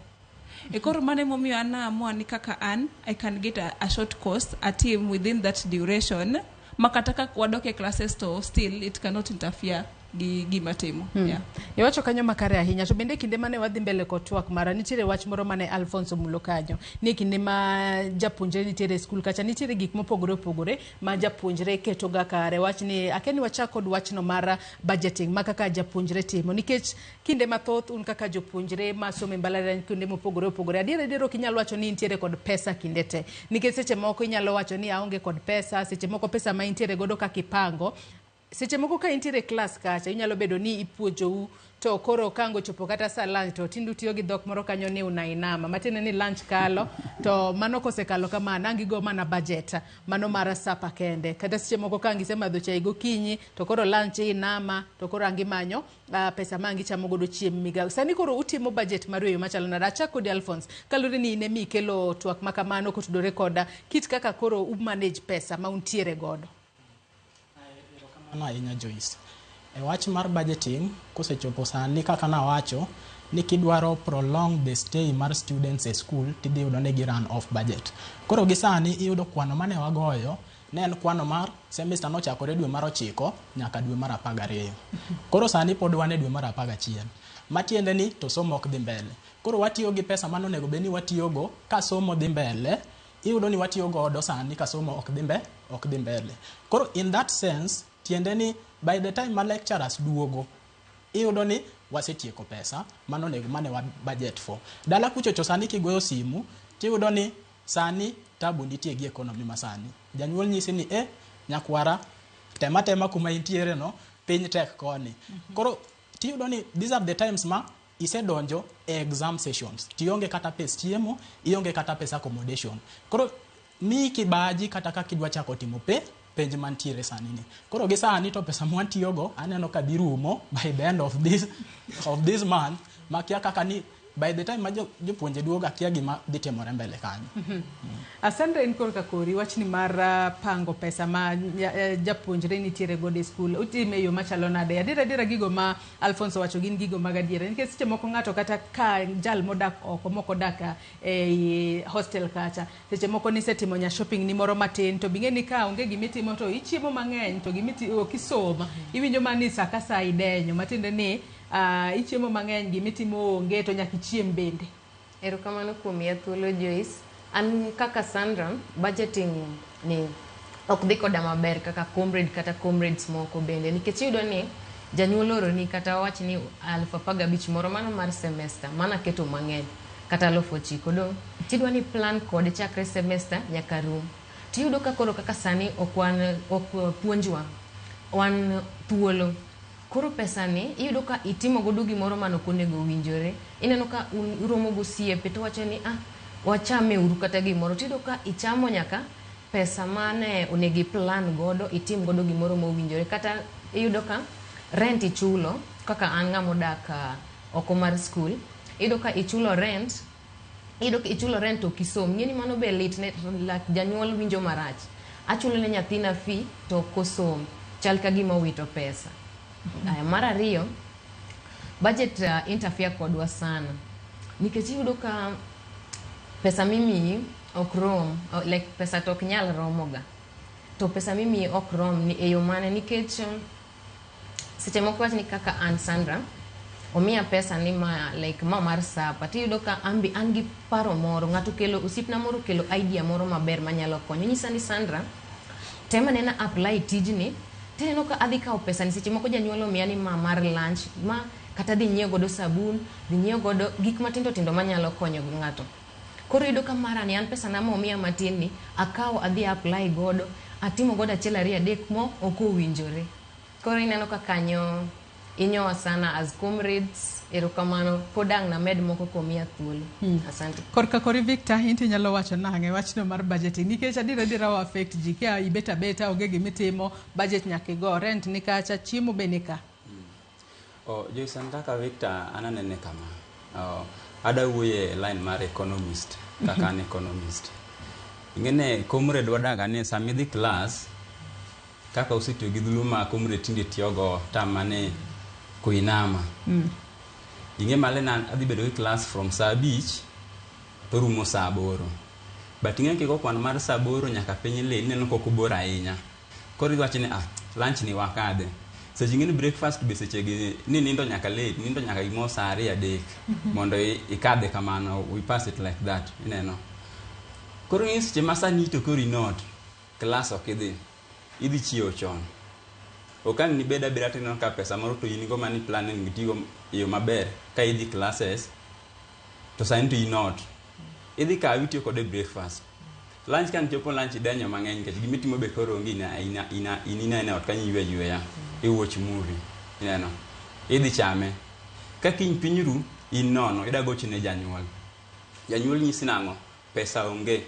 E koro mano emomiyo an naamua ni kaka an I can get a short course atim within that duration ma kata ka wadok e classes to still it cannot interfere gi gima timo. Yeah. Iwacho kanyo makare ahinya. To bende kinde mane wadhi mbele kod twak mara, nitiere wach moro mane Alphonse omulo kanyo ni kinde ma japuonjre nitiere e skul kacha, nitiere gik mopogore opogore ma japuonjre keto ga kare. Wach ni akia ni wachak kod wachno mar budgeting ma kaka japuonjre timo, nikech kinde mathoth un kaka jopuonjre masomo e mbalariany kuonde mopogore opogore, adier adier ok inyal wacho ni intiere kod pesa kinde te, nikech seche moko inyalo wacho ni aonge kod pesa, seche moko pesa ma intiere godo kaka ipango. Seche moko ka intiere e klas kacha, inyalo bedo ni ipuonjou to koro ka ang' ochopo kata sa lunch to tinde utiyo gi dhok moro kanyo ni unainama, matiende ni lunch kalo to mano kosekalo kamano ang' gigo mana budget mano mar supper kende. Kata seche moko ka ang' isemadho chai gokinyi to koro lunch inama to koro ang' imanyo pesa ma ang' ichamo godo chiemb migawo. Sani koro utimo budget maru e yo machalo nade? Achak kodi, Alphonse, kaluwore ni in ema ikelo twak ma kamano kotudore koda kit kaka koro u manage pesa ma untiere godo. Erokamano ahinya, Joyce. E wach mar budgeting, kosechopo sani kaka nawacho ni kidwaro prolong the stay mar students e school, tidhi yudo ni gi run off budget. Koro gi sani iyudo kwano mane wagoyo ne en kwano mar semester nochakore dwe mar 9 nyaka dwe mar 12. Koro sani pod wan e dwe mar 11. Matiende ni to somo ok dhi mbele. Koro watiyo gi pesa mane onego bed ni watiyogo ka somo dhi mbele, iyudo ni watiyo godo sani ka somo ok dhi mbele. Koro in that sense, tiende ni by the time ma lecturers duogo, iyudo ni wasetieko pesa mano onego mane wa budget for. Dala kuchocho sani kigoyo simu, tiyudo ni sani tabu nitie gi economy masani. Janyuol nyisi ni nyakwara, tema tema kuma intiere no, piny tek koni. Koro tiyudo ni these are the times ma isedonjo e exam sessions, tionge kata pes chiemo, ionge kata pes accommodation. Koro miyi kibaji kata kaka idwa chako timo penj mantiere sani ni. Koro gi sani to pesa mwantiyogo aneno ka dhi rumo by the end of this month, makia kaka ni by the time ma jopuonje duogo akia gima dhi timore mbele kanyo. Asante. In korka kori wachni mar pango pesa ma japuonjre nitiere godo e skul, utime e yo machalo nade? Adiera adiera gigo ma Alphonse owacho gin gigo mag adiera, nikech seche moko ng'ato kata ka jal modak oko mok odak e hostel kacha, seche moko nisetimo nya shopping ni moro matin to bing'e ni ka onge gimitimo to ichiemo mang'eny to gimiti ok isom, iwinjo mana ni sa ka sa idenyo, matiende ni ichiemo mang'eny, gimitimo onge to nyaka ichiem bende. Erokamano kuom miya thuolo, Joyce. An kaka Sandra, budgeting ni ok dhi koda maber kaka comrade kata comrades moko bende, nikech iyudo ni janyuol oroni kata wawach ni 15,000 moro mano mar semester, mano aketo mang'eny, kata 9,000 dong' tidwa ni plan kode chakre semester nyaka rum. Tiyudo ka koro kaka sani ok wan ok puonjwa wan thuolo. Koro pesani iyudo ka itimo godo gimoro mane ok onego owinjore. Ineno ka un uromo gosiepe to wacho ni wachame uru kata gimoro. Tiyudo ka ichamo nyaka pesa mane onego i plan godo itim godo gimoro mowinjore. Kata iyudo ka rent ichulo kaka an ng'ama odak oko mar skul. Iyudo ka ichulo rent, iyudo ka ichulo rent to ok isom. Ing'e ni mano be lit ne like janyuol winjo marach. Achulo ne nyathina fee to ok osom. Chal ka gima owito pesa. Aya, mar ariyo, budget interfere kodwa sana. Nikech iyudo ka pesa mimiyi ok rom, like pesa to ok nyal romoga. To pesa mimiyi ok rom ni e yo mane nikech seche moko wach ni kaka an Sandra, omiya pesa ni ma like ma mar sapa tiyudo ka an be an gi paro moro ng'ato okelo osiepna moro okelo idea moro maber manyalo konyo nyisa ni Sandra tem anena apply tijni tineno ka adhi kawo pesa ni seche moko janyuol omiya ni ma mar lunch ma kata dhi nyiewo godo sabun dhi nyiewo godo gik matindo tindo manyalo konyo ng'ato koro iyudo ka mara ni an pesa na momiya matin ni akawo adhi apply godo atimo godo achiel ariyo adek mo ok owinjore koro ineno ka kanyo inyowa sana as comrades erokamano pod ang' named moko komiya thuolo asante. Korka kori Victor, in to inyalo wacho nang'e wachno mar budgeting nikech adier adiera o affect ji ka ibet abeta onge gimitimo budget nyaka igo rent ni kacha chiemo be ni ka. Oh, Joyce, an kaka Victor an anene kama. Oh, ada wuoyo e line mar economist kaka an economist. Ing'ene comrade wadaga ni sama idhi class kaka usetiyo gi dholuo ma comrade tinde tiyogo tam mane kuinama. Ing'e male na adhi bedo gi class from saa 5 to rumo saa 8. But ing'e kigo kwan mar saa 8 nyaka piny lil ineno kok obor ahinya. Koro iwacho ni ah, lunch ni wakadhe. Seche ing'e ni breakfast be seche gi ni nindo nyaka late, nindo nyaka gimoro saa 2 3 mondo ikadhe kamano, we pass it like that, ineno. Koro ing'e seche ma sani to koro inot, class ok idhi, idhi chiewo chon. Ok ang' nibed abeda tineno ka pesa moro to in go mani plan ni itigo e yo maber ka idhi classes to sani to inot. Idhi kawe itiyo kode breakfast. Lunch ka chopo lunch idenyo mang'eny nikech gimitimo be koro onge ina ina ina in ina ina ot kanyo iywe yweya. I watch movie. Ineno. Idhi chame. Ka kiny piny ru in nono ida gocho ne janyuol. Janyuol nyisi nang'o? Pesa onge.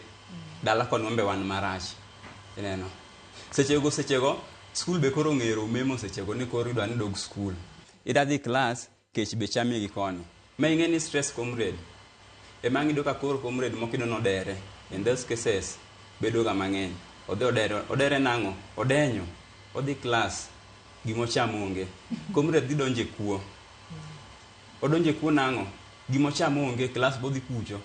Dala kon wambe wan marach. Ineno. Sechego sechego skul be koro ong'eyo memo sechego ni koro idwa ni dog skul. Ida dhi class kech be chami gi koni. Ma ing'e ni stress comrade. Ema ang' iyudo ka koro comrade moko iyudo nodere. In those cases bedo ga mang'eny. Odhi odere, odere nang'o? Odenyo. Odhi class gimochamo onge. Comrade dhi donjo e kuo. Odonjo e kuo nang'o? Gimochamo onge, class bodhi kucho.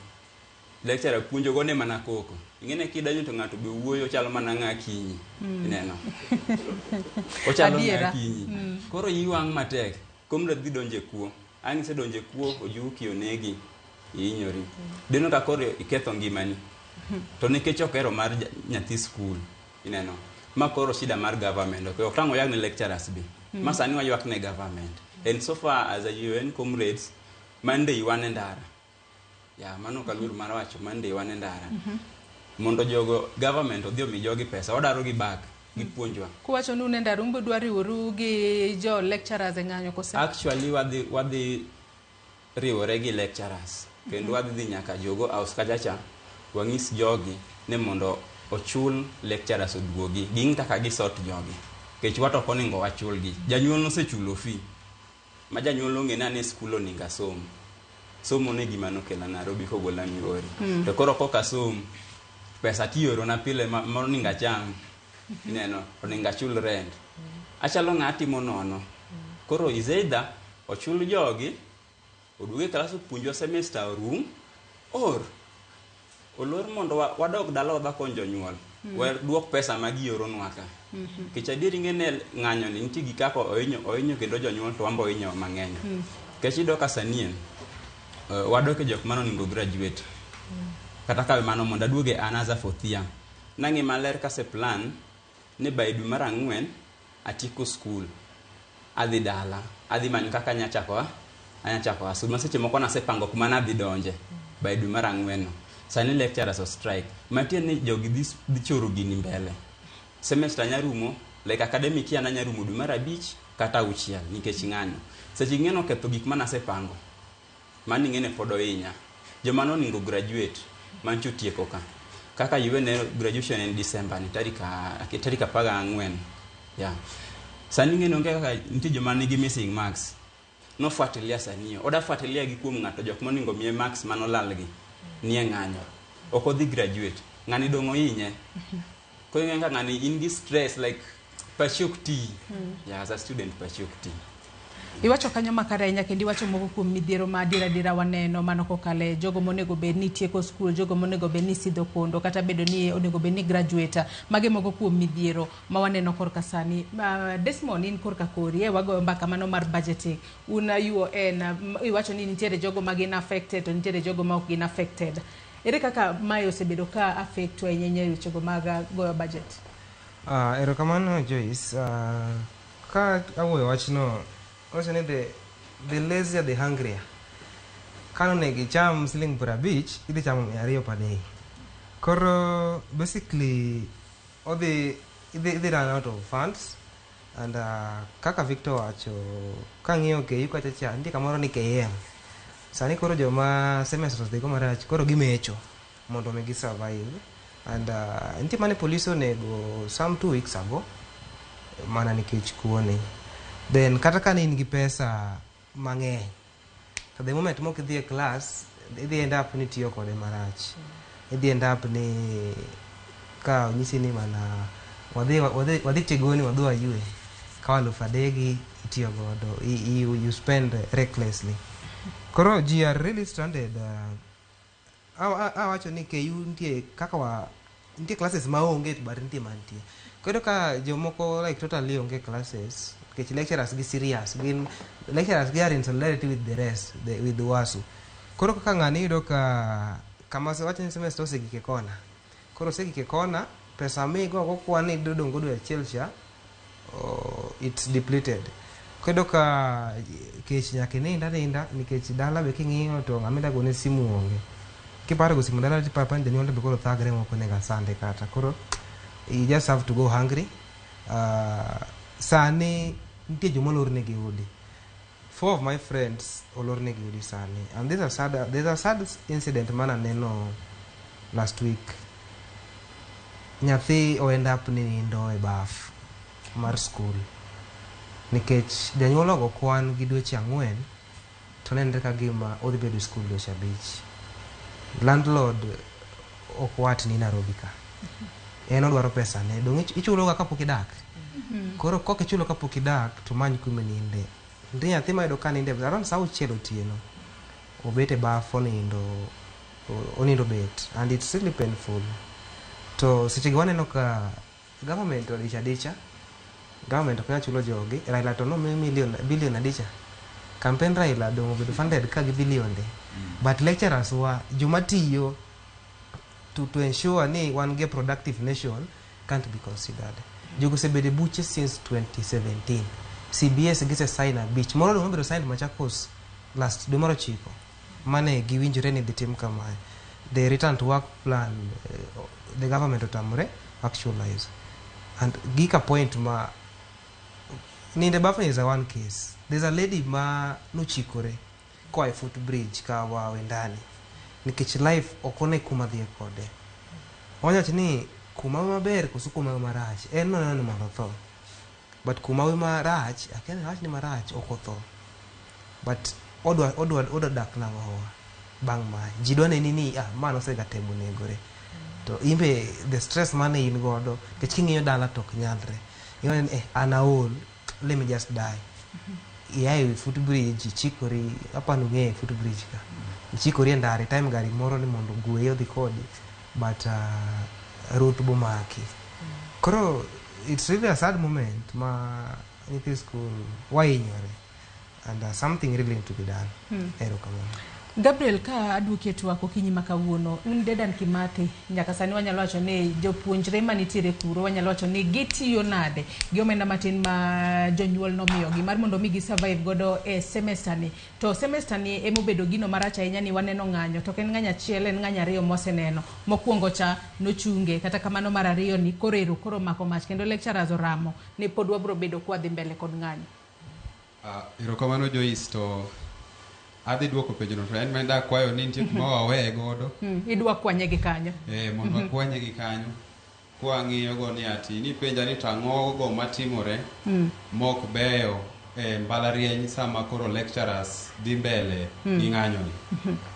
Lecturer puonjo gone mana koko. Ing'e ni kidonjo to ng'ato be wuoyo chalo mana ng'a kinyi. Ineno. Ochalo ng'a kinyi. Koro iyi wang' matek. Comrade dhi donjo e kuo. Ang' isedonjo e kuo, ojuki, onegi, ihinyori. Dineno ka koro iketho ngimani. To nikech ok hero mar nyathi skul, ineno. Ma koro shida mar government. Ok tang' oyak ne lecturers be. Ma sani waywak ne government. And so far as a UN comrades, Monday wan e ndara. Ya, mano ok aluor mar wacho Monday wan e ndara. Mondo jogo government odhi omi jogi pesa, wadaro gi back, gipuonjwa. Kuwacho ni un e ndara un be udwa riworu gi jo lecturers e ng'anyo kose? Actually wadhi riwore gi lecturers kendo wadhi dhi nyaka Jogo House kachacha wang'is jogi ni mondo ochul lecturers oduogi ging kaka gisort jogi nikech wato ok oningo wachulgi janyuol nosechulo fee ma janyuol ong'e ni an e skul oningo asom somo ne gima nokela Nairobi kogola Migori to koro kok asom pesa tiorona pile ma oningo acham ineno oningo achul rent achalo ng'a timo nono koro is either ochul jogi oduog e klas opuonjwa semester orum or olor mondo wadog dala wadhi kony jonyuol we duok pesa ma gioronwa ka nikech adier ing'e ni ng'anyo ni nitie gi kaka ohinyo kendo jonyuol to wambe ohinyowa mang'eny nikech iyudo ka sani wadok e jok mane oningo graduate kata kawe mano mondo aduog e an as a fourth year nang'e maler kase plan ni by dwe mar 4 atieko skul adhi dala adhi manyo kaka anya chako asul ma seche moko nasepango kuma nadhi donje by dwe mar 4 no sani lecturers o strike matiende ni jogi dhi choro gini mbele semester nya rumo like academic year nanya rumo dwe mar 5 kata 6 nikech ng'anyo seche ing'e noketho gik manasepango mano ing'e ni pod ohinya joma noningo graduate mancho otieko ka kaka UN graduation en December ni tarik 14 yeah. Sani ing'e ni onge kaka nitie joma nigi missing marks nofuatilia sani oda fuatilia gi kuom ng'ato jok moningo miye marks manolal gi nie ng'anyo ok odhi graduate ng'ani dong' ohinye Koro ing'e ka ng'ani in gi stress like pachi ok tii. Yeah, as a student pachi ok tii. Iwacho kanyo makare ahinya kendo iwacho moko kuom midhiero ma adiera adiera waneno mano kokalo e jogo monego bed ni tieko skul, jogo monego bed ni sidho kondo kata bedo ni onego bed ni graduate. Mage moko kuom midhiero ma waneno korka sani. Desmond in korka kori e wagoyo mbaka mano mar budgeting. Un UON iwacho ni nitiere jogo ma gin affected to nitiere jogo ma ok gin affected. Ere kaka mae osebedo ka affect ahinya ahinya e wechego mag goyo budget? Erokamano Joyce. Ka awuoyo wachno, wacho ni the lazier the hungrier. Kano onego icham siling 50, idhi chamo 200 per day. Koro basically odhi idhi run out of funds and kaka Victor wacho kang'iyo KU kacha cha nitie kamoro ni KM. Sani koro joma semester odhi go marach koro gimecho mondo mi gi survive and nitie mane police onego some 2 weeks ago mana nikech kuoni. Then kata ka ne in gi pesa mang'eny to the moment mok idhi e class idhi end up ni tiyo kode marach. Idhi end up ni ka onyisi ni mana wadhi tigoni wadhi waywe kaw 3000 gi itiyo godo you spend recklessly. Koro ji are really stranded. Awacho ni KU nitie kaka wa nitie classes maonge but nitie mantie. Koro ka jomoko like totally onge classes nikech lecturers gi serious gin lecturers gi are in solidarity with the rest with the WASU. Koro kaka ng'ani iyudo ka kama wacho ni semester osegik e kona. Koro osegik e kona pesa migo kwan ni idong' go dwe achiel cha oh, it's depleted. Koro ka kech nyaka inind aninda nikech dala be king'iyo to ng'ama ida gone simu onge. Kiparo go simu dala tiparo ni janyuol to be koro thagre moko onego asande kata. Koro you just have to go hungry. Sani nitie joma olor negi udi. Four of my friends olor negi udi sani. And there's a sad incident mana neno last week. Nyathi o end up ni nindo e baf mar school. Nikech janyuol ogo kwan gi dweche 4 to nenre ka gima odhi bedo e school dweche 5. Landlord ok wat ni Nairobi ka. En odwaro pesa ne. Dong' ichulo ga kapok idak. Koro kok ichulo kapok idak to many kuma ninde. Nitie nyathi mayudo ka nindo around saa 6 otieno. Obet e baf onindo onindo bet and it's really painful. To seche gi waneno ka government odich adicha. Government ok nyal chulo jogi. Raila to nomi million billion adicha. Campaign Raila dong' obedo funded ka gi bilionde. But lecturers wa joma tiyo to ensure ni wan gi a productive nation can't be considered. Jogo osebedo e buche since 2017. CBS gise sign abich. Moro dong' obedo signed Machakos last dwe mar ochiko. Mane giwinjore ni dhi tim kamae. The return to work plan the government otamore actualize. And gika point ma ninde bafni is a one case. There's a lady ma nochikore koa e footbridge ka wa Wendani nikech life ok one kuma dhiye kode. Owacho ni kuma maber koso kuma marach en noneno ni mondo otho. But kuma marach akia ni awach ni marach ok otho. But odwa dak nang'owa bang' mae. Ji dwa neni ni ah ma nosega temo negore. To imbe the stress mane in godo nikech king'iyo dala to ok nyalre. Ineno ni eh an aol let me just die. Ia e footbridge ichikori apani ung'eyo footbridge ka. Ichikori e ndara time gari moro ni mondo ogweyi odhi kodi but ruoth bomaki. Koro it's really a sad moment ma nyithi school wahinyore and something really need to be done. Erokamano. Gabriel, ka aduoki e twak okinyi ma kawuono, un Dedan Kimathi, nyaka sani wanyalo wacho ni jopuonjre manitiere kuro, wanyalo wacho ni gitiyo nade gi omenda matin ma jonyuol nomiyogi mar mondo mi gi survive godo e semester ni. To semester ni emobedo gino marach ahinya ni waneno ng'anyo, to ok en ng'anyo achiel, en ng'anyo ariyo mwaseneno. Mokwongo cha nochunge, kata kamano mar ariyo ni koro ero koro omako mach kendo lecturers oramo ni pod wabro bedo kwadhi mbele kod ng'anyo. Erokamano Joyce, to adhi duoko penjono to en mana akwayo ni nitie kuma waweye godo. Idwa kwanye gi kanyo. Mondo wakwanye gi kanyo kwang'iyo go ni ati nipenja ni to ang'o go matimore mok beyo e mbalariany sama koro lecturers dhi mbele gi ng'anyo ni.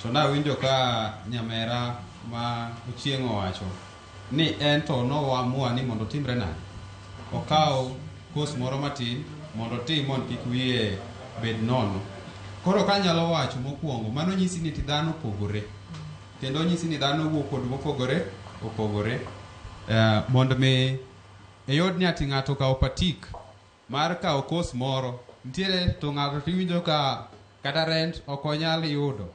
To nawinjo ka nyamera ma Ochieng' owacho ni en to noamua ni mondo otimre nade okaw kos moro matin mondo otim mondo kik wiye bed nono. Koro kanyalo wacho mokwongo, mano nyisi ni ti dhano opogore kendo nyisi ni dhano wuok kod mopogore opogore. Mondo mi iyud ni ati ng'ato okawo patik mar kawo kos moro nitiere to ng'ato tiwinjo ka kata rent ok onyal yudo.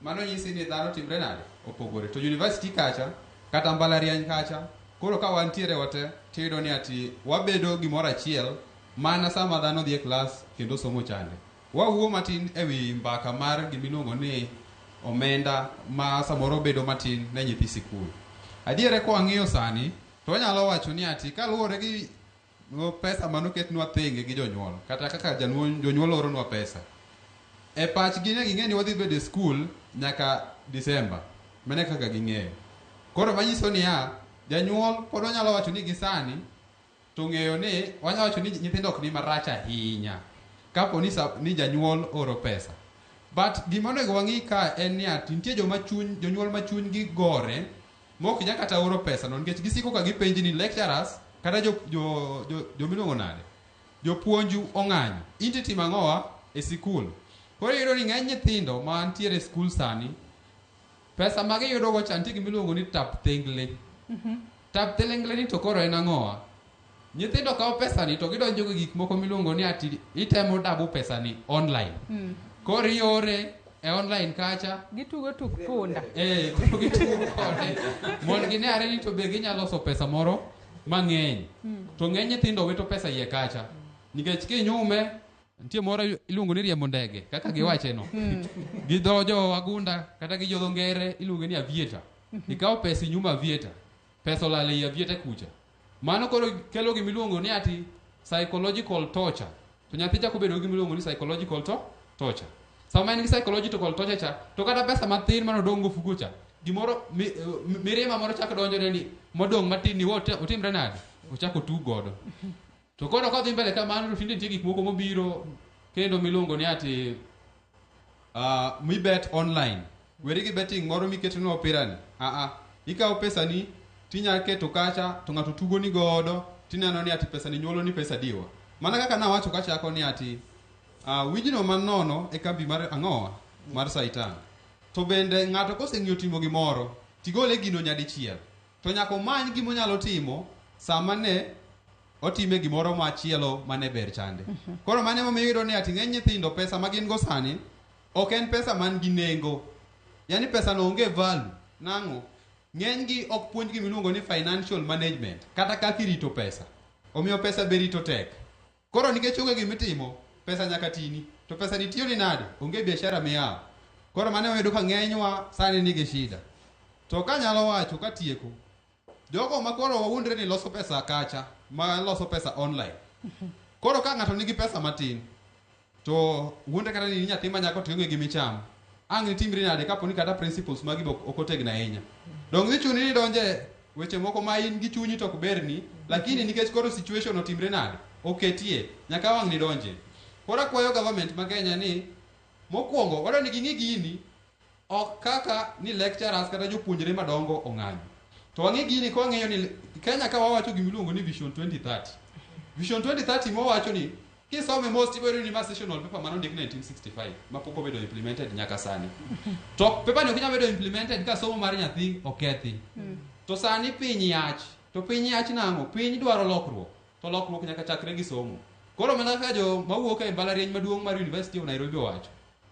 Mano nyisi ni dhano timre nade opogore. To university kacha kata mbalariany kacha koro ka wantiere wate tiyudo ni ati wabedo gimoro achiel mana sama dhano dhi e klas kendo somo chande. Wawuo matin ewi mbaka mar gimiluongo ni omenda ma samoro bedo matin ne nyithi sikul. Adiere ka wang'iyo sani to wanyalo wacho ni ati kaluwore gi pesa manoketnwa thenge gi jonyuol kata kaka jonyuol oronwa pesa e pachgi ne ging'e ni wadhi bedo e skul nyaka Disemba. Mano e kaka ging'eyo. Koro manyiso niya, janyuol pod onyalo wacho ni gi sani to ng'eyo ni wanyalo wacho ni nyithindo ok ni marach ahinya kapo ni, ni janyuol oro pesa. But gima onego wang'i ka en ni ati nitie joma chuny jonyuol ma chunygi gore mok nyal kata oro pesa no nikech gisiko ka gipenji ni lecturers kata jo jo jo jomiluongo nade jopuonju ong'anyo in titimo ang'owa e sikul. Koro iyudo ni ng'eny nyithindo mantiere e skul sani pesa ma giyudo go cha nitie gimiluongo ni tap thengle. Tap thengle ni to koro en ang'owa? Nyithindo kawo pesa ni to gidonjo go e gik moko miluongo ni ati itemo dabo pesa ni online. Koro iore e online kacha Gitugo tuk punda. Koro gitugo kode mondo gine are ni to be ginyalo loso pesa moro mang'eny. To ng'eny nyithindo wito pesa iye kacha nikech kinyume nitie moro iluongo ni riembo ndege kaka giwache no. Gi dho jo wagunda kata gi jo dho ngere iluonge ni aviator. Ikawo pesa inyumo aviator. Pesa olal ei aviator kucha. Mano koro kelo gimiluongo ni ati psychological torture. To nyathi chako bedo gi gimiluongo ni psychological torture. Sama en gi psychological torture cha, to kata pesa matin manodong' go ofuko cha, gimoro mirima moro chako donjone ni modong' matin ni otimre nade? Ochako otug godo. To koro kodhi mbele kamano to tinde nitie gik moko mobiro kendo miluongo ni ati mibet online. Weri gi betting moro miketonwa opira ni. Ikawo pesani tinya keto kacha to ng'ato tugo ni godo tineno ni ati pesani nyuolo ni pesa diwa. Mana kaka nawacho kachako ni ati wijno manono e kambi mar ang'owa mar Saitan. To bende ng'ato koseng'iyo timo gimoro tigole gino nyadichiel. To nyaka omany gimonyalo timo sama ne otime gimoro machielo mane ber chande. Koro mano emomiyo iyudo ni ati ng'eny nyithindo pesa ma gin go sani ok en pesa man gi nengo. Yani pesa no onge value. Nang'o? Ng'eny gi ok puonj gimiluongo ni financial management kata kaka irito pesa. Omiyo pesa be rito tek. Koro nikech onge gimitimo, pesa nyaka tini. To pesa ni tiyo ni nade? Onge biashara miyawo. Koro mano iyudo ka ng'enywa sani nigi shida. To kanyalo wacho katieko, jogo ma koro wawuondre ni loso pesa kacha, ma loso pesa online. Koro ka ng'ato nigi pesa matin, to wuondre kata ni nyathi ma nyako to ionge gimichamo. Ang' nitimri nade kapo ni kata principles magi be ok otegno ahinya. Dong' dhi chuni ni donje weche moko ma in gi chunyi to ok berni, lakini nikech koro situation otimre nade, oketie, nyaka wang' ni donje. Koro akwayo government ma Kenya ni mokwongo wadwa ni ging'i gini ok kaka ni lecturers kata jopuonjre madongo ong'anyo. To wang'i gini ka wang'iyo ni Kenya ka wawacho gimiluongo ni Vision 2030. Vision 2030 mowacho ni kisome mos tibiro yudo ni ma sessional paper manondik 1965 mapok obedo implemented nyaka sani. To paper ni ok nyal bedo implemented ka somo mar nyathi okethi. To sani piny yach. To piny yach nang'o? Piny dwaro lokruok. To lokruok nyaka chakre gi somo. Koro mana kaka jo mawuok e mbalariany maduong' mar University of Nairobi owacho,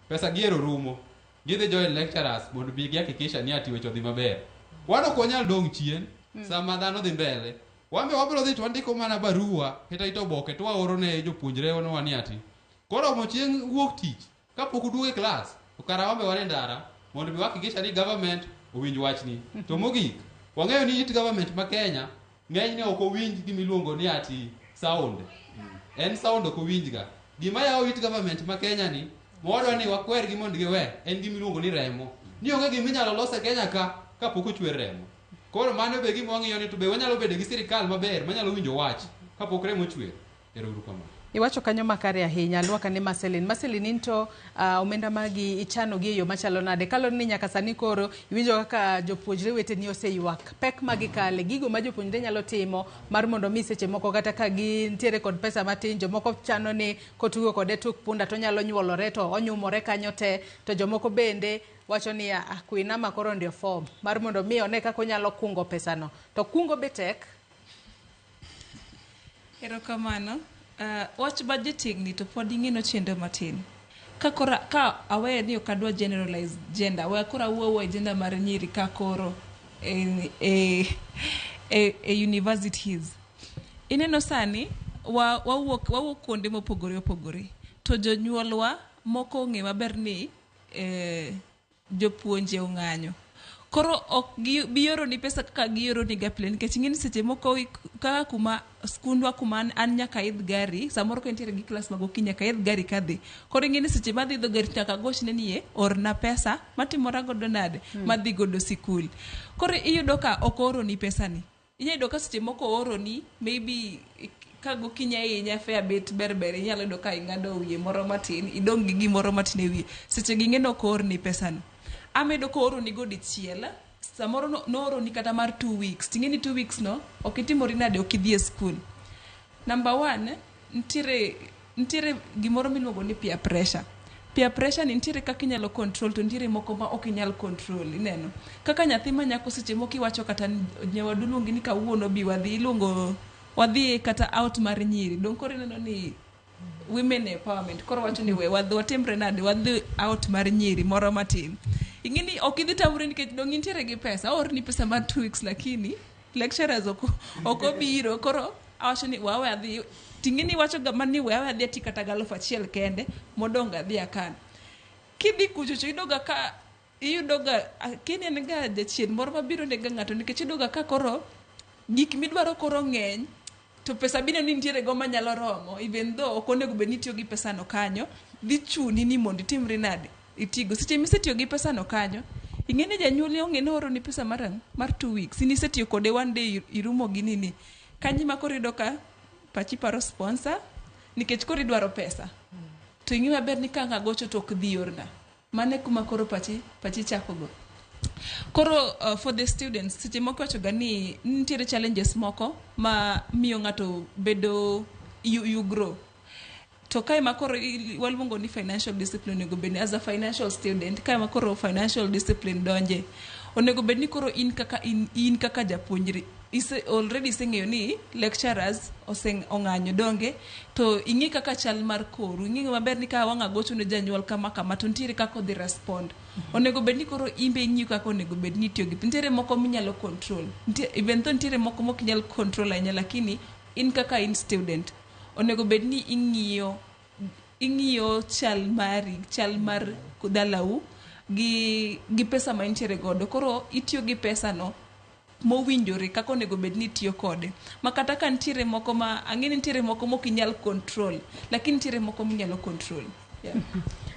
pesa giero rumo. Gidhi join lecturers mondo bi gihakikisha ni ati weche odhi maber. Wan ok wanyal dong' chien sama dhano dhi mbele. Wan be wabiro dhi to wandiko mana barua kata ito oboke to waoro ne jopuonjre wa ni ati koromo chieng' wuok tich kapok uduogo e klas to kara wan be wan e ndara mondo mi wahakikisha ni government owinj wachni. To mogik, wang'eyo ni it government ma Kenya ng'enyne ok owinj gimiluongo ni ati sound. En sound ok owinjga. Gima yawo it government ma Kenya ni mawadwa ni wakwergi mondo giwe en gimiluongo ni remo. Ni onge giminyalo los e Kenya ka kapok ochwer remo. Koro mano be gima wang'iyo ni to be wanyalo bedo gi sirikal maber manyalo winjo wach kapok remo ochwer. Ero uru kamano. Iwacho kanyo makare ahinya, lwaka ne Marceline. Marceline, in to omenda magi ichano gi e yo machalo nade? Kaluwore ni nyaka sani koro iwinjo kaka jopuonjre weteni oseywak. Pek ma gikale, gigo ma jopuonjre nyalo timo mar mondo mi seche moko kata ka gintiere kod pesa matin, jomoko chano ni kotugo kode tuk punda to onyalo nyuolore to onyumore kanyo te, to jomoko bende wacho ni ah, kuinama koro ndio form mar mondo mi one kaka onyalo kungo pesano. To kungo be tek. Erokamano. Wach budgeting ni to pod ing'e nochendo matin. Ka koro ka aweyo ni ok adwa generalize gender, we koro awuo awuoya e gender mar nyiri ka koro e universities. Ineno sani wawuok kuonde mopogore opogore. To jonyuolwa moko ong'e maber ni jopuonje ong'anyo. Koro ok bi oroni pesa kaka gioroni ga pile nikech ing'e ni seche moko kaka kuma skundwa kuma an nyaka aidh gari samoro ka intiere gi klas ma gokinyi nyaka aidh gari kadhi. Koro ing'e ni seche madhi idho gari nyaka agochne ni e orna pesa matimora godo nade madhi godo sikul. Koro iyudo ka ok ooroni pesani. Inyalo yudo ka seche moko ooroni maybe ka gokinyi ahinya fare bet ber ber inyalo yudo ka ing'ado wiye moro matin idong' gi gimoro matin e wiye. Seche gi ing'e ni ok oorni pesano. Ama iyudo ka ooroni go dichiel samoro nooroni kata mar 2 weeks ting'e ni 2 weeks no ok itimori nade ok idhi e skul. Number one, nitiere gimoro miluongo ni peer pressure. Peer pressure ni nitiere kaka inyalo control to nitiere moko ma ok inyal control ineno. Kaka nyathi ma nyako seche moko iwacho kata ni nyawadu luongi ni kawuono bi wadhi iluongo wadhi kata out mar nyiri. Dong' koro ineno ni women empowerment koro wacho ni we wadhi watimre nade wadhi out mar nyiri moro matin. Ing'e ni ok idhi tamori nikech dong' intiere gi pesa oorni pesa mar 2 weeks lakini lecturers ok obiro koro awacho ni wawe adhi ting'e ni iwacho ga mana ni we awe adhi ati kata gi 1000 kende modong' adhi akan. Kidhi kucho to iyudo ga ka iyudo ga kineno ga jachien moro mabiro nego ng'ato nikech iyudo ga ka koro gik midwaro koro ng'eny to pesa bineno ni nitiere go manyalo romo even though ok onego bed ni itiyo gi pesano kanyo dhi chuni ni mondo itimri nade itigo. Seche misetiyo gi pesano kanyo ing'e ni janyuol ong'e ni ooroni pesa mar ang'o? Mar 2 weeks. In isetiyo kode one day irumo gi nini. Kanyo ema koro iyudo ka pachi paro sponsor nikech koro idwaro pesa. To ing'e maber ni ka ang' agocho to ok dhi orna. Mano e kuma koro pachi chako go. Koro for the students seche moko iwacho ga ni nitiere challenges moko ma miyo ng'ato bedo you grow. To kae ma koro waluongo ni financial discipline onego bed ni as a financial student kae ma koro financial discipline donje onego bed ni koro in kaka japuonjre already iseng'eyo ni lecturers ong'anyo donge to ing'e kaka chal mar koru ing'e maber ni ka wang' agocho ne janyuol kama kama to nitiere kaka odhi respond. Onego bed ni koro in be ing'iyo kaka onego bed ni itiyo gi nitiere moko minyalo control. Even though nitiere moko mok inyal control ahinya lakini in kaka in student onego bed ni ing'iyo chal mari chal mar dalau gi pesa ma intiere godo koro itiyo gi pesa no mowinjore kaka onego bed ni itiyo kode ma kata ka nitiere moko ma ang'e ni nitiere moko mok inyal control lakini nitiere moko minyalo control. Yeah.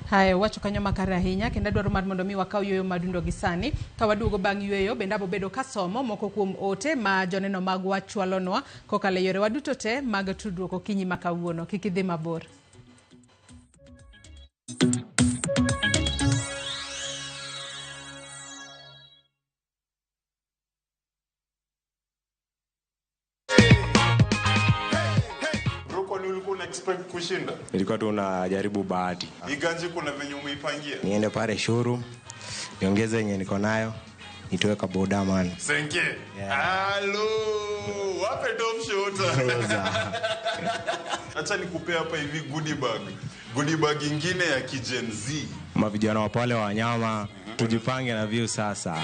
Haya, wacho kanyo makare ahinya kendo adwaro mar mondo mi wakaw yueyo madundo gi sani. Ka waduogo bang' yueyo bende abobedo kasomo moko kuom ote ma joneno magwa chwalonwa kokalo e yorewa duto te mag tudruok okinyi ma kawuono. Kik idhi mabor. Expect kushinda? Nilikuwa tu najaribu bahati. Iganji kuna venye umeipangia? Niende pale showroom, niongeze yenye niko nayo, nitoe ka boda man. Senke. Hello. Wape top shot. Rosa. Acha nikupea hapa hivi goodie bag. Goodie bag ingine ya ki Gen Z. Mavijana wa pale wa wanyama, tujipange na view sasa.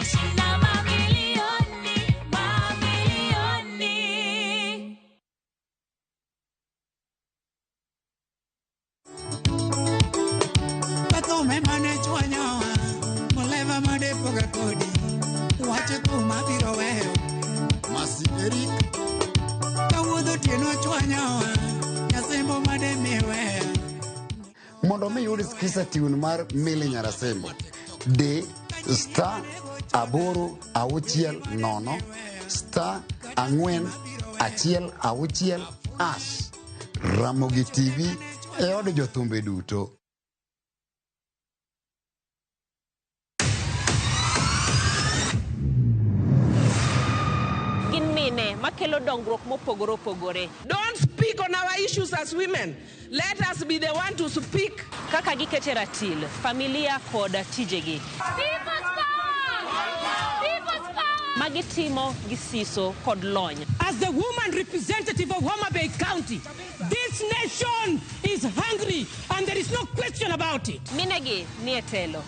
Mondo mi yud Skiza tune mar Milly Nyarasembo, D star 8 6 0 star 4 1 6 hash. Ramogi TV e od jothumbe duto. Gin mine makelo dongruok mopogore opogore. Don't speak on our issues as women. Let us be the one to speak. Kaka gikete ratil, familia kod tijegi. Magitimo gi siso kod lony. As the woman representative of Homa Bay County, this nation is hungry and there is no question about it. Minegi nie telo.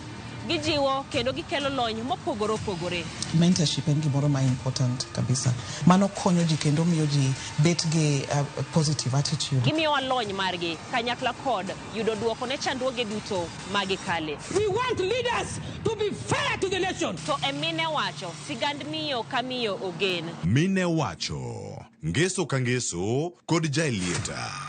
Gijiwo kendo gikelo lony mopogore opogore. Mentorship en gimoro ma important kabisa. Mano konyo ji kendo miyo ji bet gi positive attitude. Gimiyowa lony margi kanyakla kod yudo duoko ne chandruoge duto magikale. We want leaders to be fair to the nation. To e mine wacho, sigand miyo ka miyo ogen. Mine wacho, ngeso ka ngeso kod Jaelieta.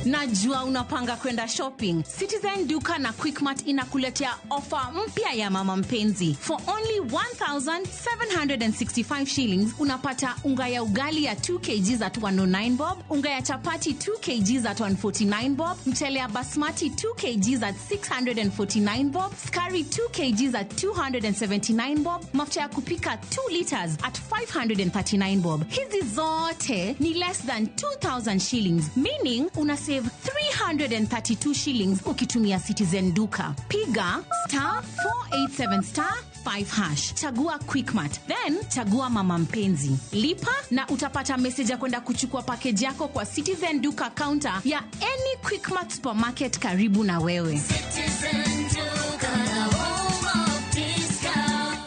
Najua unapanga kwenda shopping. Citizen Duka na Quickmart inakuletea ofa mpya ya mama mpenzi. For only 1765 shillings unapata unga ya ugali ya 2 kg at 109 bob, unga ya chapati 2 kg at 149 bob, mchele ya basmati 2 kg at 649 bob, skari 2 kg at 279 bob, mafuta ya kupika 2 liters at 539 bob. Hizi zote ni less than 2000 shillings, meaning una save 332 shillings ukitumia Citizen Duka. Piga star 487 star 5 hash. Chagua Quickmart, then chagua mama mpenzi. Lipa na utapata message ya kwenda kuchukua package yako kwa Citizen Duka counter ya any Quickmart supermarket karibu na wewe. Citizen Duka, the home of discount.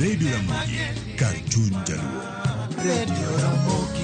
Radio Ramogi, kar chuny Jaluo. Radio Ramogi.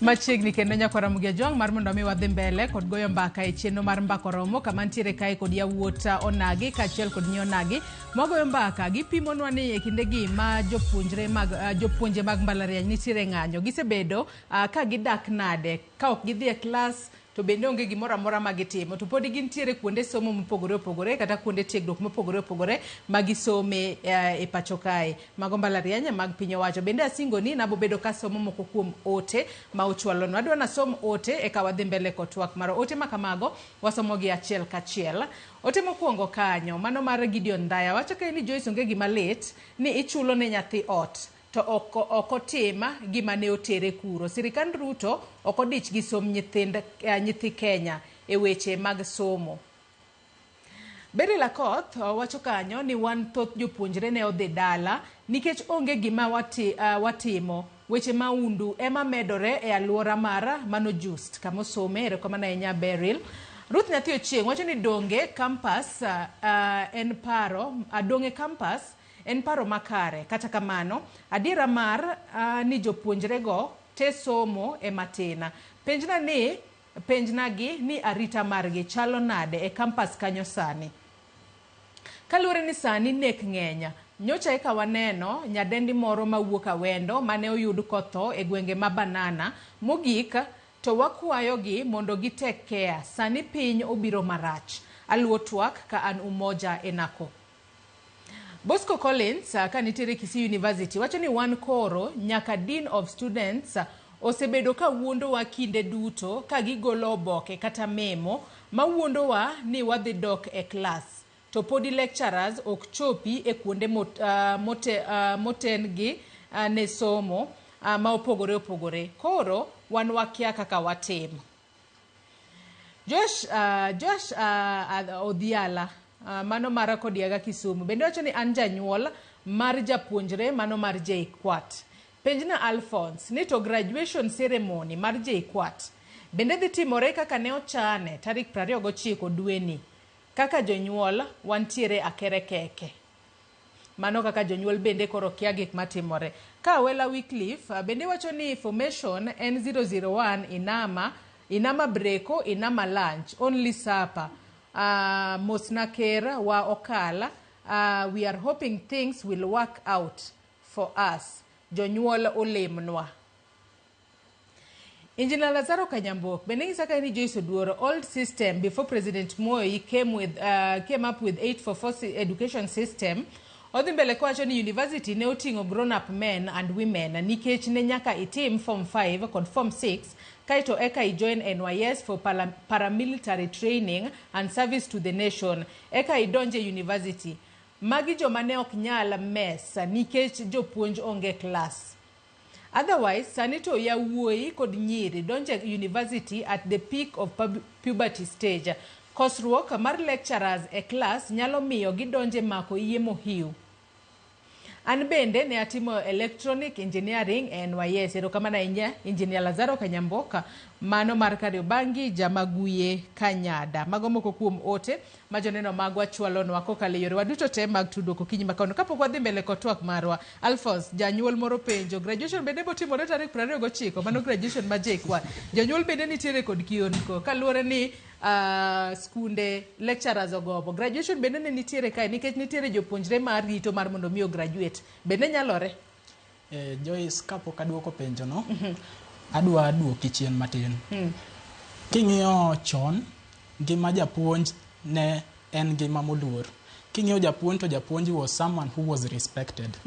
Machiegni kendo nyakwa Ramogi Ajwang' mar mondo mi wadhi mbele kod goyo mbaka e chenro mar Mbaka Oromo kama ntiere kae kod yawuot Onagi kaachiel kod nyi Onagi mwagoyo mbaka. Gipimonwa ni e kindegi ma jopuonjre mag jopuonje mag mbalariany nitiere ng'anyo, gisebedo ka gidak nade ka ok gidhi e klas to bende onge gimoro amora ma gitimo, to podi gintiere kuonde somo mopogore opogore kata kuonde tiegruok mopogore opogore ma gisome e pacho kae. Mago mbalariany mag piny owacho. Bende asingo ni nabobedo ka somo moko kuom ote ma ochwalonwa. Adwa nasom ote eka wadhi mbele kod twak mar ote ma kamago wasomogi achiel kachiel. Ote mokwongo kanyo mano mar Gideon Ndaya wacho kae ni Joyce onge gima lit ni ichulo ne nyathi ot to ok otim gima ne otere kuro. Sirikand Ruto ok odich gi som nyithi Kenya e weche mag somo. Beryl Akoth wacho kanyo ni wan thoth jopuonjre ne odhi dala nikech onge gima watimo. Weche maundu ema medore e aluora mara mano just kama osome. Erokamano ahinya Beryl. Ruth Nyathi Ochieng wacho ni donge campus en paro donge campus en paro makare. Kata kamano adiera mar ni jopuonjrego te somo ema tin. Penjnagi ni arita margi chalo nade e campus kanyo sani. Kaluwore ni sani nek ng'eny, nyocha eka waneno nyadendi moro mawuok Awendo mane oyud kotho e gwenge ma Banana. Mogik to wakwayogi mondo gi take care, sani piny obiro marach. Aluwo twak ka an Umoja e Nako. Bosco Collins ka nitiere Kisii University wacho ni wan koro nyaka Dean of Students osebedo ka wuondowa kinde duto ka gigolo oboke kata memo ma wuondowa ni wadhi dok e klas. To podi lecturers ok chopi e kuonde moten gi ne somo ma opogore opogore. Koro wan wakia kaka watim. Josh Odhiala, mano mara Kodiaga Kisumu, bende wacho ni an janyuol mar japuonjre mano mar JKUAT. Penjna Alphonse ni to graduation ceremony mar JKUAT bende dhi timore kaka ne ochane tarik 29 dweni. Kaka jonyuol wantiere akere keke. Mano kaka jonyuol bende koro kia gik matimore. Ka Wela Wycliffe bende wacho ni formation N001 inama breko, inama lunch, only supper. Mosna ker wa okala, we are hoping things will work out for us. Jonyuol olemnwa. Engineer Lazaro Kanyambok, bende ng'isa ka ni Joyce Oduoro, old system before President Moi came up with 844 education system. Odhi mbele kowacho ni university ne oting'o grown up men and women nikech ne nyaka itim form 5 kod form 6 kaeto eka ijoin NYS for paramilitary training and service to the nation, eka idonje university. Magi joma ne ok nyal mess nikech jopuonj onge class. Otherwise, sani to yawuoyi kod nyiri donje university at the peak of puberty stage. Kosruok mar lecturers e class nyalo miyo gidonje mako iye mohiu. An bende ne atimo electronic engineering e NYS. Erokamano ahinya Engineer Lazaro Kanyamboka, mano mar Kariobangi, Jamaguye, Kanyada. Mago moko kuom ote ma joneno magwa chwalonwa kokalo e yorewa duto te mag tudruok okinyi ma kawuono. Kapok wadhi mbele kod twak marwa, Alphonse, janyuol moro penjo, graduation bende botimore tarik 29, mano graduation ma JKUAT. Jonyuol bende nitiere kod kionko kaluwore ni skunde lecturers ogobo. Graduation bende ne nitiere kae nikech nitiere jopuonjre ma rito mar mondo mi ograduate. Bende nyalore? Joyce, kapok aduoko penjo no, adwa duoki chien matin. King'iyo chon, ngima japuonj ne en ngima moluor. King'iyo japuonj to japuonj was someone who was respected.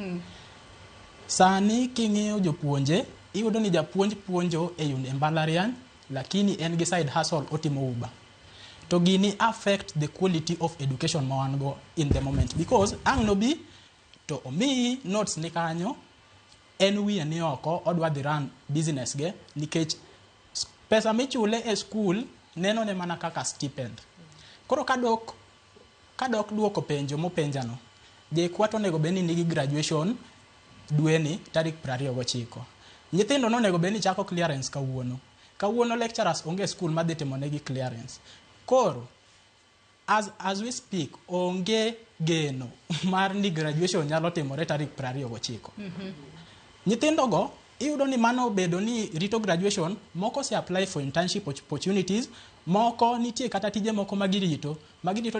Sani king'iyo jopuonje, iyudo ni japuonj puonjo e mbalariany, lakini en gi side hustle otimo Uber. To gini affect the quality of education ma wan go in the moment, because ang' nobi to omiyi notes ni kanyo, en wiye ni oko, odwa dhi run business ge, nikech pesa michule e school neno ne mana kaka stipend. Koro kadok duoko penjo mopenjano, JKUAT onego bed ni nigi graduation dweni tarik 29. Nyithindo nonego bed ni chako clearance kawuono. Kawuono lecturers onge school madhi timo negi clearance. Koro, as we speak, onge geno mar ni graduation nyalo timore tarik 29. Nyithindogo iyudo ni mano obedo ni rito graduation, moko se apply for internship opportunities, moko nitie kata tije moko magirito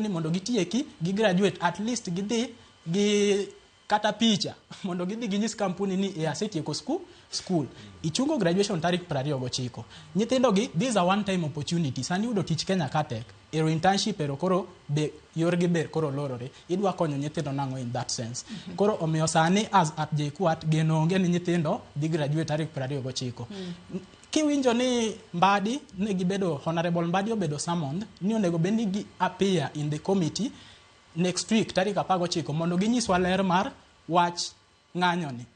ni mondo gitieki, gi graduate, at least gidhi gi kata picha mondo gidhi ginyis kampuni ni e asetieko school. Ichungo graduation tarik 29. Nyithindo gi, this is a one time opportunity. Sani yudo tich Kenya ka tek. Ero internship ero koro be yorgi ber koro lorore. Idwa konyo nyithindo nang'o in that sense. Koro omiyo sani as at JKUAT geno onge ni nyithindo dhi graduate tarik 29. Kiwinjo ni Mbadi ne gibedo Honorable Mbadi obedo summoned ni onego bed ni gi appear in the committee next week tarik 19 mondo ginyiswa ler mar wach ng'anyo ni.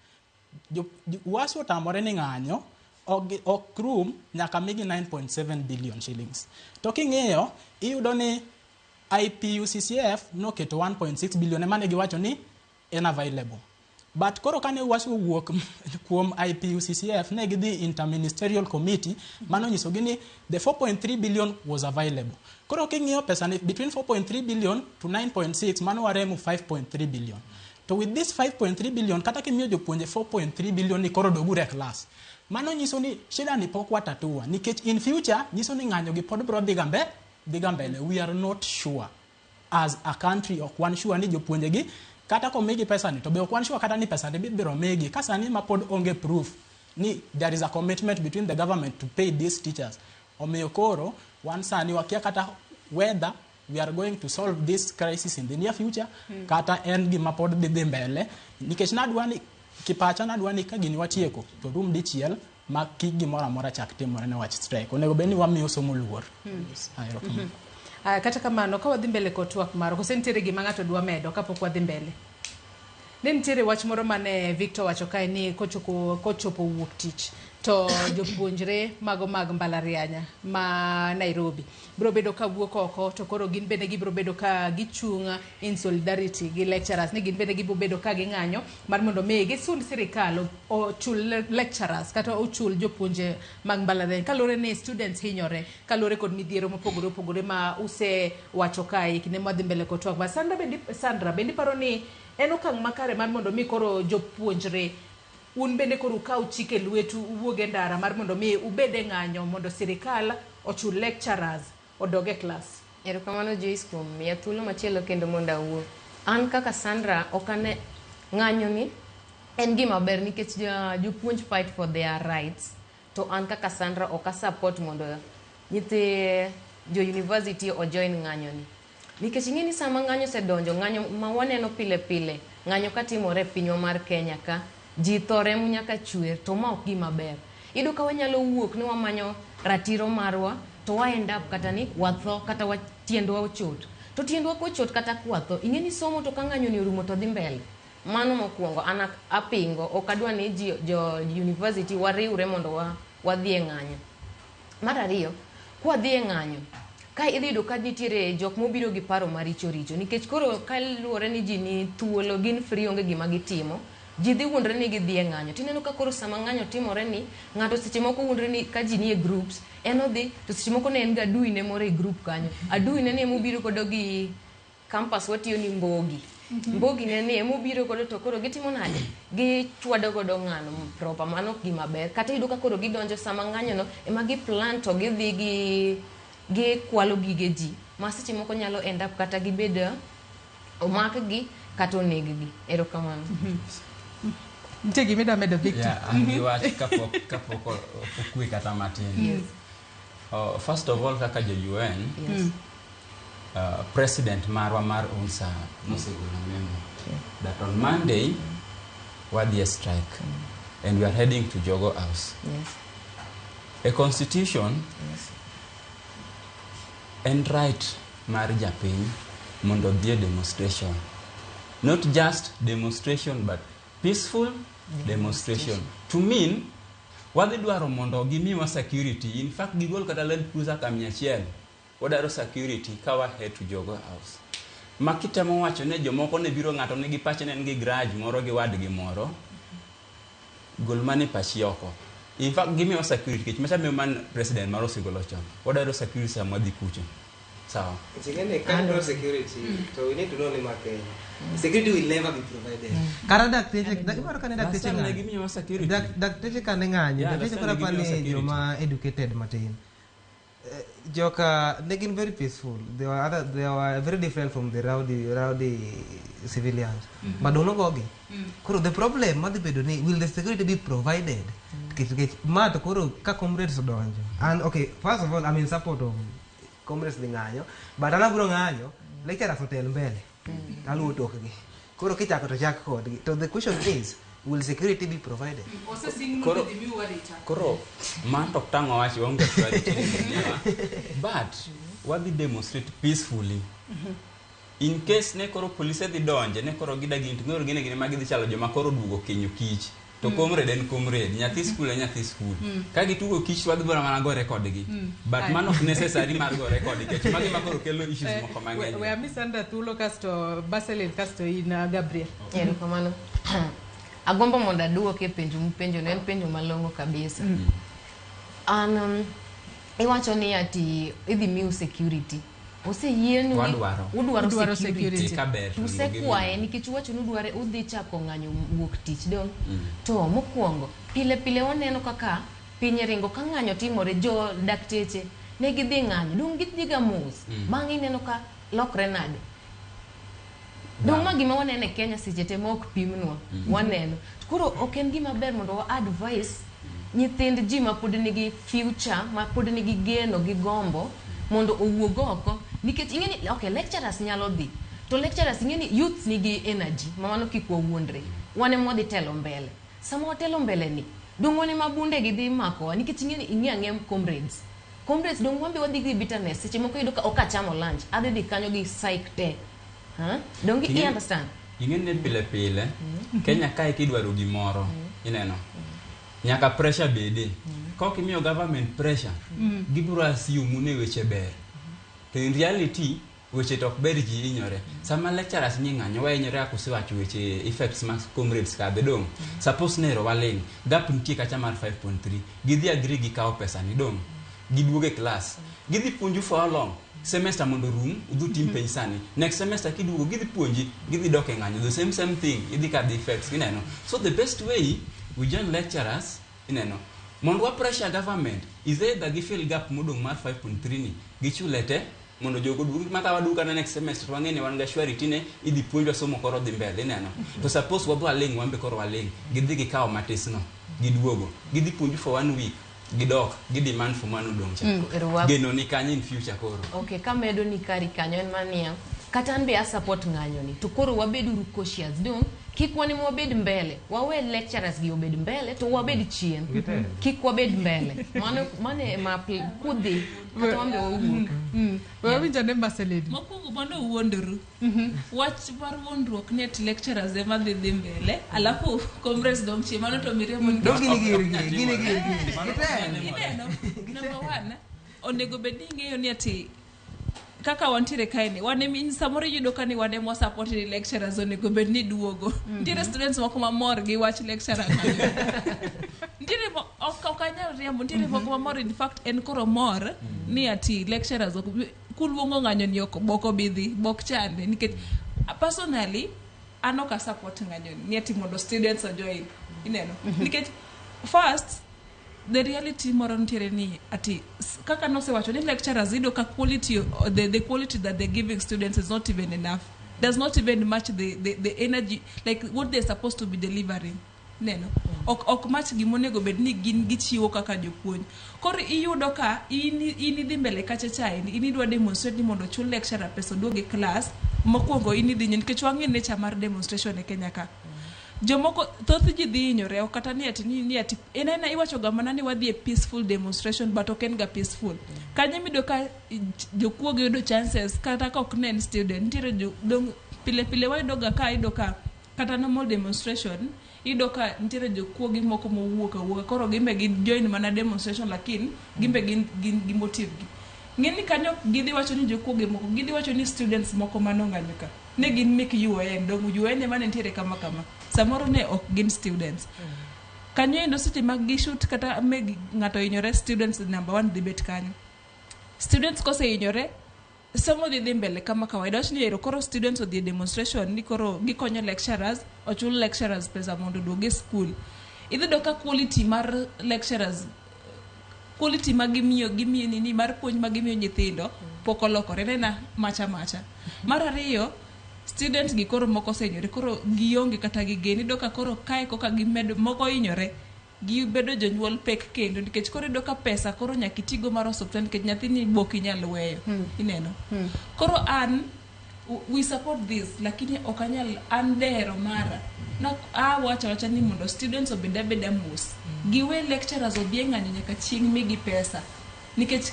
UASU otamore ni ng'anyo ok rum nyaka migi 9.7 billion shillings. To king'iyo iyudo ni IPUCCF noketo 1.6 billion ema ne giwacho ni en available. But koro kane UASU owuok kuom IPUCCF ne gidhi interministerial committee mano nyisogi ni the 4.3 billion was available. Koro king'iyo pesa ni between 4.3 billion to 9.6 mano waremo 5.3 billion. To with this 5.3 billion kata kimiyo jopuonje 4.3 billion ni koro dogure e class. Mano nyiso ni shida ni pok watatua nikech in future nyiso ni ng'anyo gi pod bro dhiga mbele. We are not sure as a country, ok wan sure ni jopuonje gi kata komigi pesa ni to be ok wan sure kata ni pesa ni biro migi ka sani ma pod onge proof ni there is a commitment between the government to pay these teachers. Omiyo koro wan sani wakia kata whether we are going to solve this crisis in the near future kata en gima pod dhi mbele nikech nadwa ni kipacha nadwa ni ka gini watieko to rum dichiel ma kik gimoro amora chak timore ne wach strike. Onego bed ni wamiyo somo luor. Kata kamano ka wadhi mbele kod twak marwa, kose nitiere gima ng'ato dwa medo kapok wadhi mbele? Ne nitiere wach moro mane Victor wacho kae ni kochopo wuok tich to jopuonjre mago mag mbalariany ma Nairobi biro bedo ka wuok oko, to koro gin bende gibiro bedo ka gichung' in solidarity gi lecturers, ni gin bende gibiro bedo ka ging'anyo mar mondo mi gisund sirikal ochul lecturers kata ochul jopuonje mag mbalariany, kaluwore ni students hinyore kaluwore kod midhiero mopogore opogore ma usewacho kae kinde mwadhi mbele kod twak. Sandra bende iparo ni en okang' makare mar mondo mi koro jopuonjre un bende koro ukaw chike lwetu uwuog e ndara mar mondo mi ubed e ng'anyo mondo sirikal ochul lecturers odog e klas? Erokamano Joyce kuom miya thuolo machielo kendo mondo awuo. An kaka Sandra ok ane ng'anyo ni en gima ber nikech jopuonj fight for their rights, to an kaka Sandra ok a support mondo nyithi jo university ojoin ng'anyo ni. Nikech ing'e ni sama ng'anyo osedonjo, ng'anyo ma waneno pile pile, ng'anyo katimore e pinywa mar Kenya ka, ji tho, remo nyaka chwer, to ma ok gima ber. Iyudo ka wanyalo wuok ni wamanyo ratiro marwa, to wa end up kata ni watho kata tiendwa ochot. To tiendwa kochot kata kwatho, ing'e ni somo to ka ng'anyo ni orumo to dhi mbele. Mano mokwongo, an apingo, ok adwa ni jo university wariwre mondo wadhi e ng'anyo. Mar ariyo, kwadhi e ng'anyo, ka idhi yudo ka nitiere jok mobiro gi paro maricho richo, nikech koro kaluwore ni ji ni thuolo, gin free, onge gima gitimo, ji dhi wuondre ni gidhi e ng'anyo. Tineno ka koro sama ng'anyo timore ni, ng'ato seche moko wuondre ni ka ji nie groups, en odhi, to seche moko ne en gi adui ne moro e group kanyo. Adui ne ni emobiro godo gi campus watiyo ni Mbogi. Mbogi ne ni emobiro godo, to koro gitimo nade? Gichwado godo ng'ano proper, mano ok gima ber. Kata iyudo ka koro gidonjo sama ng'anyo no, ema giplan to gidhi gikwalo gige ji, ma seche moko nyalo end up kata gibed omakgi kata oneg-gi. Erokamano. Nitie gima idwa medo, Victor? Yeah, an gi wach kapok okwe kata matin. Yes. First of all, kaka jo UN, Yes. President marwa mar UNSA nosegolo memo that on Monday wadhi e strike and we are heading to Jogoo House. Yes. A constitution Yes. en right mar japiny mondo odhi e demonstration. Not just demonstration but peaceful demonstration. To mean wadhi dwaro mondo gimiwa security. In fact, gigol kata Land Cruiser ka 100. Wadwaro security ka wa head to Jogoo House. Ma kitemo wacho ne jomoko ne biro, ng'ato nigi pache ne en gi grudge moro gi wadgi moro, gol mane pachi oko. In fact, gimiwa security nikech macha man president mar osegolo chon. Wadwaro security sama wadhi kucho. Sawa. Chingene kind of security, so we need to know ni ma Kenya. Security will never be provided. Kata dakteche, iparo kane Last dakteche time ne ng'anyo. gimiyowa security. Dakteche kane ng'anyo, Yeah, dakteche last koro time ne apani gimiyowa security. joma educated matin. Joka ne gin very peaceful. They were very different from the rowdy civilians. But onogogi. Koro the problem madhi bedo ni, will the security be provided? Nikech ma to koro ka comrades odonjo. And okay, first of all, I'm in support of comrades dhi ng'anyo, but an abiro ng'anyo, lecturers otel mbele. Aluwo tokgi. Koro kichako to chak kodgi. To the question is, will security be provided? Koro man to ok tang' wawachi waonge authority ni, but wadhi demonstrate peacefully. In case ne koro polise dhi donje ne koro gidagi to koro gine gine ma gidhi chalo joma koro duogo kinyo kich to comrade en comrade, nyathi skul en nyathi skul. Ka gitugo kich to wadhi bora mana gore kodgi, but mano ok necessary mar gore kodgi nikech magi ma koro kelo issues moko mang'eny. We ami Sandra thuolo, kasto Baselin, kasto in Gabriel. Erokamano. Agombo mondo aduoke penjo mupenjo no, en penjo malong'o kabisa. An iwacho ni ati idhi miu security. Oseyienu ni Wadwaro. udwaro Udwaro security. security. Ka ber to onego Usekwaye gimiwa. nikech uwacho ni udware udhi chako ng'anyo wuok tich dong. To mokwongo pile pile waneno kaka piny ringo ka ng'anyo timore, jo dakteche ne gidhi ng'anyo dong gidhiga mos. Bang'e ineno ka lokre nade? Dong ma gima waneno e Kenya seche te ma ok pimnwa, waneno. Koro ok en gima ber mondo wa advise nyithind ji ma pod nigi future, ma pod nigi geno gi gombo mondo owuog oko, nikech ing'e ni okay, lecturers nyalo dhi, to lecturers, ing'e ni youth nigi energy ma mano kik wawuondre. Wan ema wadhi telo mbele. Sama watelo mbele ni, dong wan ema bunde gi dhi makowa, nikech ing'e ni ing'e ang'eya comrades. Comrades dong wambe wadhi gi bitterness. Seche moko iyudo ka ok achamo lunch, adhi dhi kanyo gi psych te. Huh? Donge i understand? Ing'e ni pile pile Kenya kae kidwaro gimoro ineno nyaka pressure bede. Ka ok imiyo government pressure, gibiro assume ni weche ber. To in reality weche to ok ber, ji hinyore. Sama lecturers ni ng'anyo, wahinyore kaka usewacho weche effects mag comrades kadhe dong. Suppose nero waling', gap nitie kacha mar 5.3. Gidhi agree gikawo pesa ni dong. Giduogo e class. Gidhi puonju for how long? Semester mondo rum, udhi utim penj sani. Next semester kiduogo gidhi puonji, gidhi dok e ng'anyo. The same same thing, idhi kadhi effects, ineno. So the best way we join lecturers, ineno. Mondo wa pressure government is either gifill gap modong' mar 5.3 ni, gichule te mondo jogo duogi ma ka waduogo kana next semester to wang'e ni wan ga surety ne idhi puonjwa somo koro dhi mbele ineno. To suppose wadhi waling' wan be koro waling' gidhi gikawo matis no giduogo gidhi puonju for one week gidok gi demand for mano odong' cha. Geno ni kanyo in future koro. Okay, kamedo ni kari kanyo en mania kata an be a support ng'anyo ni to koro wabeduru cautious dong kik wan ema wabed mbele wawe lecturers gi obed mbele to wabed chien. Gitelo. Kik wabed mbele mano mano ema kudhi kata wan be wawuok. We wawinjo ane Marceline. Mokwongo mondo wuondoru. Wach mar wuondruok ni ati lecturers ema dhi dhi mbele, alafu comrades dong' chien, mano to miriambo nikech Dong gini girgi, gini girgi. Gitelo. Ineno, number one, onego bed ni ing'eyo ni ati kaka wantiere kae ni wan emi samoro iyudo ka ni wan ema support ni lecturers onego bed ni duogo. Nitiere students moko mamor gi wach lecturer kanyo. Nitiere ok ok anyal riambo, nitiere moko mamor in fact en koro mor ni ati lecturers ok kuluongo ng'anyo ni ok bok obidhi bok chande nikech personally an ok a support ng'anyo ni ni ati mondo students ojoin ineno nikech first the reality moro nitiere ni ati kaka nosewacho ni lecturers iyudo ka quality the quality that they're giving students is not even enough, does not even match the energy like what they're supposed to be delivering neno ok match gimonego bed ni gin gichiwo kaka jopuonj. Koro iyudo ka in idhi mbele kacha cha in idwa demonstrate ni mondo ochul lecturer pesa oduog e class mokwongo in idhi nikech wang'e nature mar demonstration e Kenya ka jomoko thoth ji dhi hinyore ok kata ni ati ni ati en aena iwacho ga mana ni wadhi e peaceful demonstration but ok en ga peaceful kanyo miyudo ka jokuoge yudo chances kata ka ok ne en student nitiere jo dong pile pile wayudo ga ka iyudo ka kata normal demonstration iyudo ka nitiere jokuoge moko mowuok awuoka koro gimbe gi join mana demonstration lakini gimbe gin gi motive gi ng'e ni kanyo gidhi wacho ni jokuoge moko gidhi wacho ni students moko manong'anyo ka ne gin mek UoN dong UoN ema ne nitiere kama kama samoro ne ok gin students kanyo endo seche mag gishoot kata meg ng'ato hinyore students number one dhi bet kanyo students kosehinyore somo dhi dhi mbele kama kawaida wach ni ero koro students odhi e demonstration ni koro gikonyo lecturers ochul lecturers pesa mondo oduog e school idhi yudo ka quality mar lecturers quality ma gimiyo gimiyo nini mar puonj ma gimiyo nyithindo pok olokore nena macha macha mar ariyo students gi koro moko osehinyore koro gionge kata gi geno iyudo ka koro kae koka gimedo moko hinyore gibedo jonyuol pek kendo nikech koro iyudo ka pesa koro nyaka itigo mar osuptal nikech nyathini bok inyal weyo ineno koro an we support this lakini ok anyal an dero mara na awacho awacha ni mondo students obed abeda mos giwe lecturers odhi e ng'anyo nyaka chieng' migi pesa nikech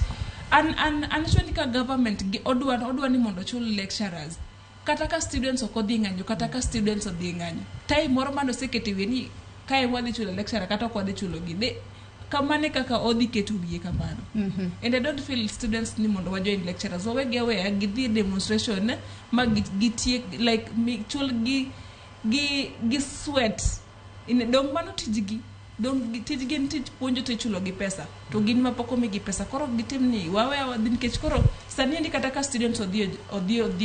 an sure ni ka government gi odwa ni mondo ochul lecturers kata ka students ok odhi ng'anyo kata ka students odhi ng'anyo time moro mane oseketo e wiye ni kae wadhi chulo lecturer kata ok wadhi chulo gi de kamano e kaka odhi keto wiye kamano and I don't feel students ni mondo wajoin lecturers wawegi aweya gidhi e demonstration ma gitiek like mi, chul gi gi sweat In, dong mano tijgi dong tijgi en tij puonjo to ichulo gi pesa to gin ma pok omigi pesa koro gitim ni wawe wadhi nikech koro sani endi kata ka students odhi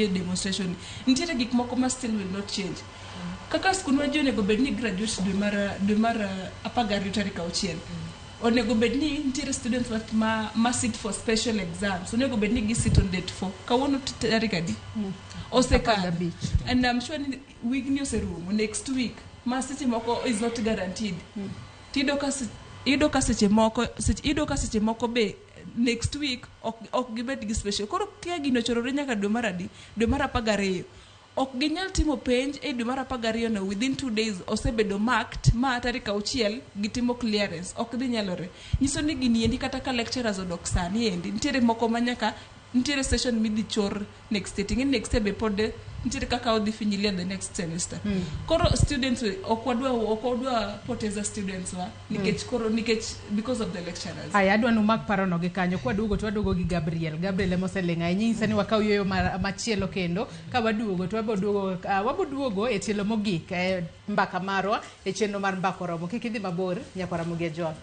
e demonstration nitiere gik moko ma still will not change kaka skundwa ji onego bed ni graduate dwe mar 12 tarik 6 onego bed ni nitiere students ma sit for special exams onego bed ni gi sit on date 4 kawuono tarik adi osekadho and I'm sure ni wigni oserumo next week ma seche moko is not guaranteed tiyudo ka iyudo ka seche moko iyudo ka seche moko be next week ok gibed gi special koro kia gino ochorore nyaka dwe mar adi dwe mar 12 Ok ginyal timo penj e dwe mar 12 no within 2 days osebedo marked ma tarik 6 gitimo clearance. Ok dhi nyalore. Nyiso ni gini endi kata ka lecturers odok sani endi nitiere moko ma nyaka nitiere session midhi chor next year. Ting'e ni next year be pod nitiere kaka odhi finyilia the next semester. Koro students ok wadwa poteza students wa nikech koro nikech because of the lecturers. Aya, adwa numak parono gi kanyo. Kwaduogo to waduogo gi Gabriel. Gabriel ema oseling' ahinya. Inyisa ni wakaw yueyo machielo kendo. Ka waduogo to wabo duogo e tielo mogik e mbaka marwa e chenro mar Mbaka Oromo. Kik idhi mabor, nyakwar Ramogi Ajwang'.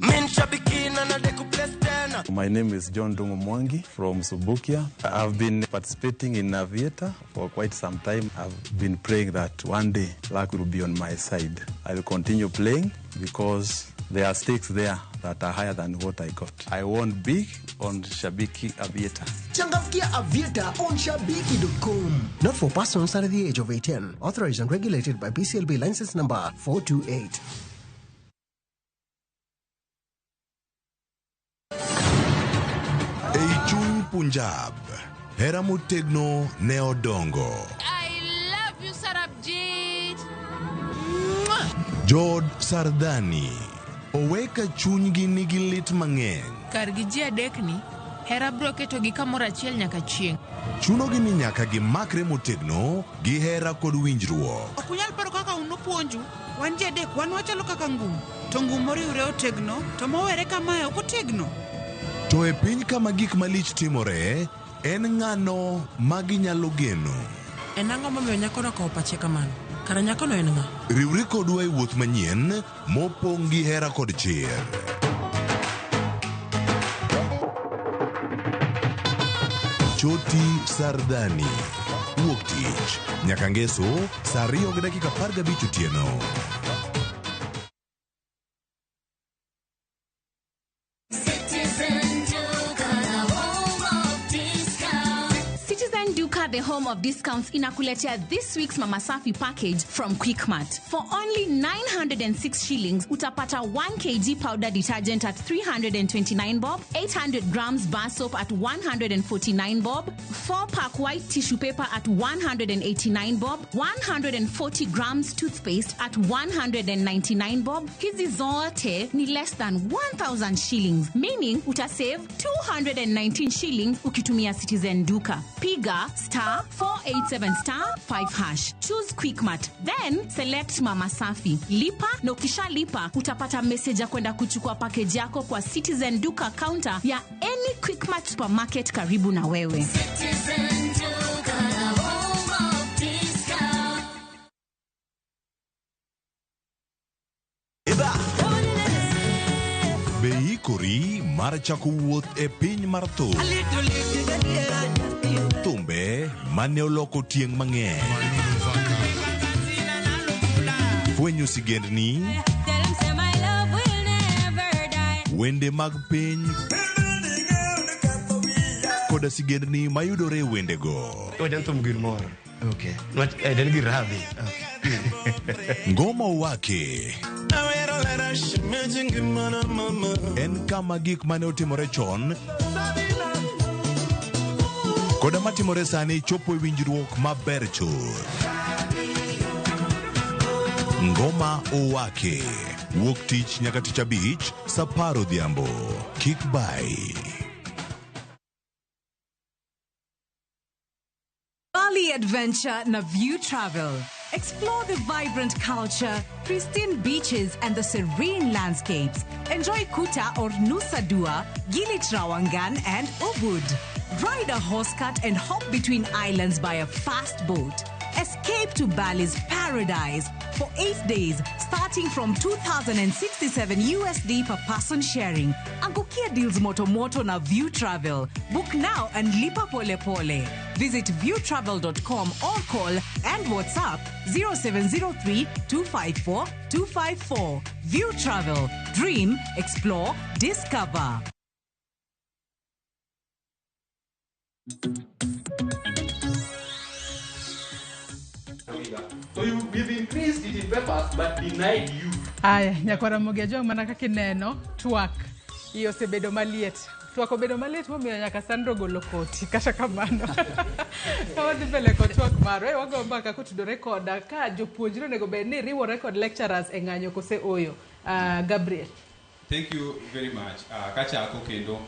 Min shabikina na deku place tena. My name is John Dungu Mwangi from Subukia. I've been participating in Aviator for quite some time. I've been praying that one day luck will be on my side. I will continue playing because there are stakes there that are higher than what I got. I won big on Shabiki Aviator. Changamkia Aviator on Shabiki.com. Not for persons under the age of 18. Authorized and regulated by BCLB license number 428. Ei chuny Punjab, hera motegno ne odongo. I love you, Sarabjit. Jood Sardani owe ka chunygi nigi lit mang'eny. Kargi ji adekni, hera biro ketogi kamoro achiel nyaka chieng'. Chunogi ni nyaka gimakre motegno gi hera kod winjruok. Ok unyal paro kaka un upuonju. Wan ji adek, wan wachalo kaka ngum. To ngum moriwre otegno, to mowere kamae ok otegno. To e piny kama gik malich timore, en ng'ano ma ginyalo geno? En ang'o momiyo nyakono okawo pache kamano? Kara nyakono en ng'a? Riwri kodwa e wuoth manyien mopong' gi hera kod chir. Choti Sardani. Wuok tich nyaka ngeso saa 2:15 otieno. Citizen Duka, the home of discount. Citizen Duka, the home of discounts, inakuletea this week's Mama Safi package from Quickmart. For only 906 shillings, utapata 1 kg powder detergent at 329 bob, 800 grams bar soap at 149 bob, 4 pack white tissue paper at 189 bob, 140 grams toothpaste at 199 bob. Hizi zote ni less than 1000 shillings, meaning utasave 219 shillings ukitumia Citizen Duka. Piga *487*5#. Choose Quickmart, then select Mama Safi. Lipa na ukishalipa utapata message ya kwenda kuchukua package yako kwa Citizen Duka counter ya any Quickmart supermarket karibu na wewe. Citizen Duka, the home of discount. Be ikori mar chako wuoth e piny mar thum. Thumbe mane oloko tieng' mang'eny. Fwenyo sigendni, wende mag piny koda sigendni mayudore e wendego. Wajan thum gir moro. Okay. Nwach en gir rabi. Ngoma Owake en kama gik mane otimore chon koda matimore sani chopo e winjruok maber chuth. Ngoma Owake wuok tich nyaka tich abich saa 10 odhiambo. Kik bai. Bali Adventure na View Travel. Explore the vibrant culture, pristine beaches, and the serene landscapes. Enjoy Kuta or Nusa Dua, Gili Trawangan, and Ubud. Ride a horse cart and hop between islands by a fast boat. Escape to Bali's paradise for 8 days, starting from 2,067 USD per person sharing. Angukia deals moto moto na View Travel. Book now and lipa pole pole. Visit viewtravel.com or call and WhatsApp 0703 254 254. View Travel. Dream, explore, discover. So we've increased it in papers but denied you. Aya, nyakwara Ramogi Ajwang' mana kaka ineno, twak iye osebedo maliet. Twak obedo maliet momiyo nyaka Sandro golo koti. Kata kamano, ka wadhi mbele kod twak marwa, wago mbaka kotudore koda ka jopuonjre onego bed ni riwore kod lecturers e ng'anyo kose oyo. Gabriel. Thank you very much. Kachako kendo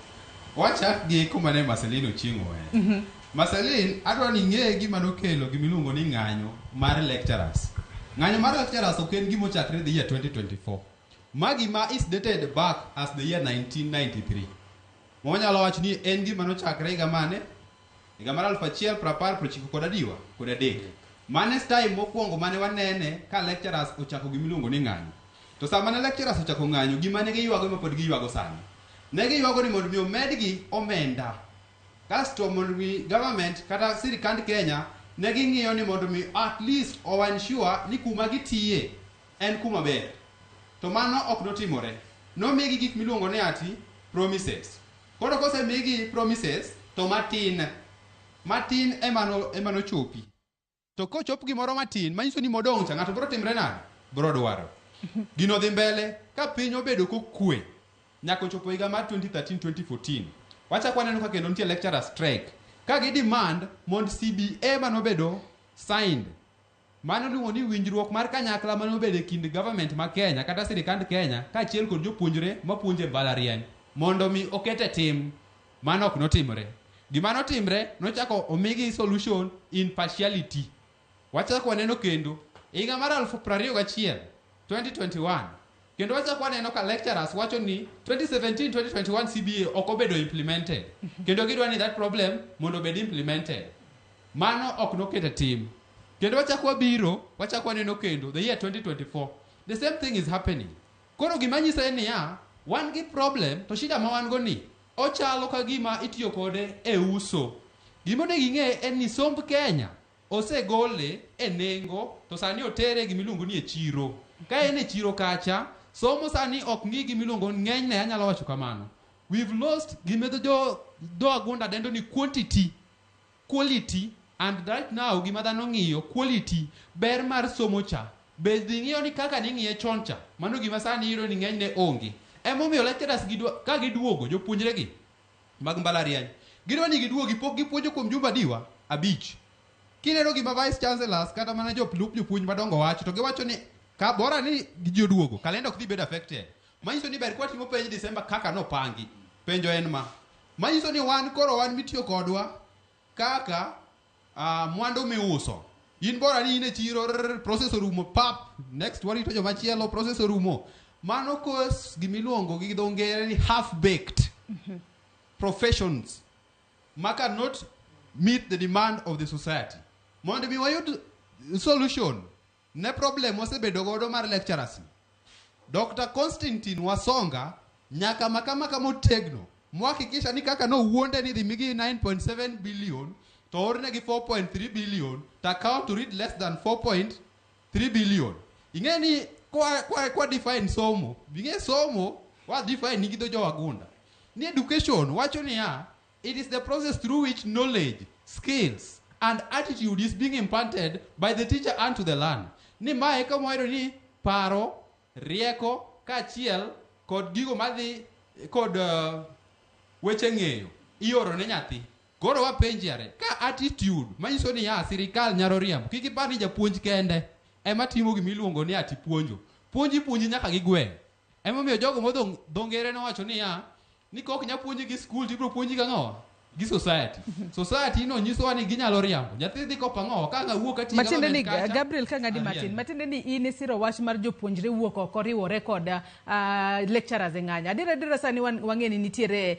wachak gi kuma ne Marceline Ochieng' oweyo. Marceline, adwa ni ing'e gima nokelo gimiluongo ni ng'anyo mar lecturers. Ng'anyo mar lecturers ok en gima ochakre the year 2024. Ma gima is dated back as the year 1993. Mwanyalo wacho ni en gima nochakre higa mane? Higa mar 1993. Mane time mokwongo mane wanene ka lecturers ochako gimiluongo ni ng'anyo. To sama ne lecturers ochako ng'anyo, gima ne giywago ema pod giywago sani. Ne giywago ni mondo mi omedgi omenda. Kasto mondo mi government kata sirikand Kenya ne ging'iyo ni mondo mi at least o ensure ni kuma gitiye en kuma ber. To mano ok notimore. Nomigi gik miluongo ni ati promises. Koro kosemigi promises to matin matin ema nochopi. To kochop gimoro matin manyiso ni modong' cha ng'ato biro timre nade? Biro dwaro. Gino dhi mbele ka piny obedo kokwe nyaka ochopo higa mar 2013-2014. Wachako waneno ka kendo nitie lecturer strike. Ka gi demand mond CBA manobedo signed. Mano iluongo ni winjruok mar kanyakla manobedo e kind government ma Kenya kata sirikand Kenya kaachiel kod jopuonjre mapuonjo e mbalariany mondo mi oket e tim. Mano ok notimore. Gima notimre nochako omigi solution in partiality. Wachako waneno kendo higa mar 2021 2021 kendo wachako waneno ka lecturers wacho ni 2017-2021 CBA ok obedo implemented kendo gidwa ni that problem mondo obed implemented. Mano ok noket e tim. Kendo wachako wabiro, wachako waneno kendo the year 2024 the same thing is happening. Koro gima nyiso en niya, wan gi problem to shida ma wan go ni ochalo ka gima itiyo kode e uso. Gima onego ing'e en ni somb Kenya osegole e nengo to sani otere gimiluongo ni e chiro. Ka en e chiro kacha, somo sani ok ng'i gimiluongo ng'enyne anyalo wacho kamano. We've lost gima jo dho agunda dendo ni quantity, quality and right now gima dhano ng'iyo quality, ber mar somo cha. Be dhi ng'iyo ni kaka ning'iye chon cha, mano gima sani iyudo ni ng'enyne onge. Emomiyo lecturers ka giduogo jopuonjre gi mag mbalariany, gidwa ni giduogi pok gipuonjo kuom jumbe adiwa 5. Kineno gima vice chancellors kata mana jolup jopuonj madongo wacho to giwacho ni ka bora ni ji oduogo, kalenda ok dhi bedo affected. Manyiso ni ber kwatimo penj December kaka nopangi. Penjo en ma. Manyiso ni wan koro wan mitiyo kodwa kaka mwandu miuso. In bora ni in e chiro, process orumo, pap, next warito jomachielo, process orumo. Mano kos gimiluongo gi dho ngere ni half baked professions ma cannot meet the demand of the society. Mondo mi wayud solution ne problem wasebedo godo mar lecturers. Dr. Constantine Wasonga nyaka makamaka motegno mwahakikisha ni kaka nowuonde ni dhi migi 9.7 billion to ornegi 4.3 billion to account to read less than 4.3 billion. Ing'e ni kwa define somo, ing'e somo wa define ni gi dho jowagunda. Ni education wacho niya, it is the process through which knowledge, skills and attitude is being imparted by the teacher unto the learner. Ni mae kama wayudo ni paro, rieko kaachiel kod gigo madhi kod weche ng'eyo ioro ne nyathi. Koro wapenji are, ka attitude manyiso ni ya sirikal nyalo riembo, kik ipar ni japuonj kende ema timo gimiluongo ni ati puonjo. Puonj ipuonji nyaka gi gweng'. Emomiyo jogo modhong' dho ngere nowacho niya, ni kok nya puonji gi skul to ibiro puonji gang'o? Gi society. Society no nyisowa ni ginyalo riambo. Nyathi dhi kopo ang'o? Ka ng'a wuok ati Matiende ni government kacha, Gabriel ka ng'adi ariembo. matin, matiende ni in isiro wach mar jopuonjre wuok oko riwore kod lecturers e ng'anyo. Adiera adiera sani wang'e ni nitiere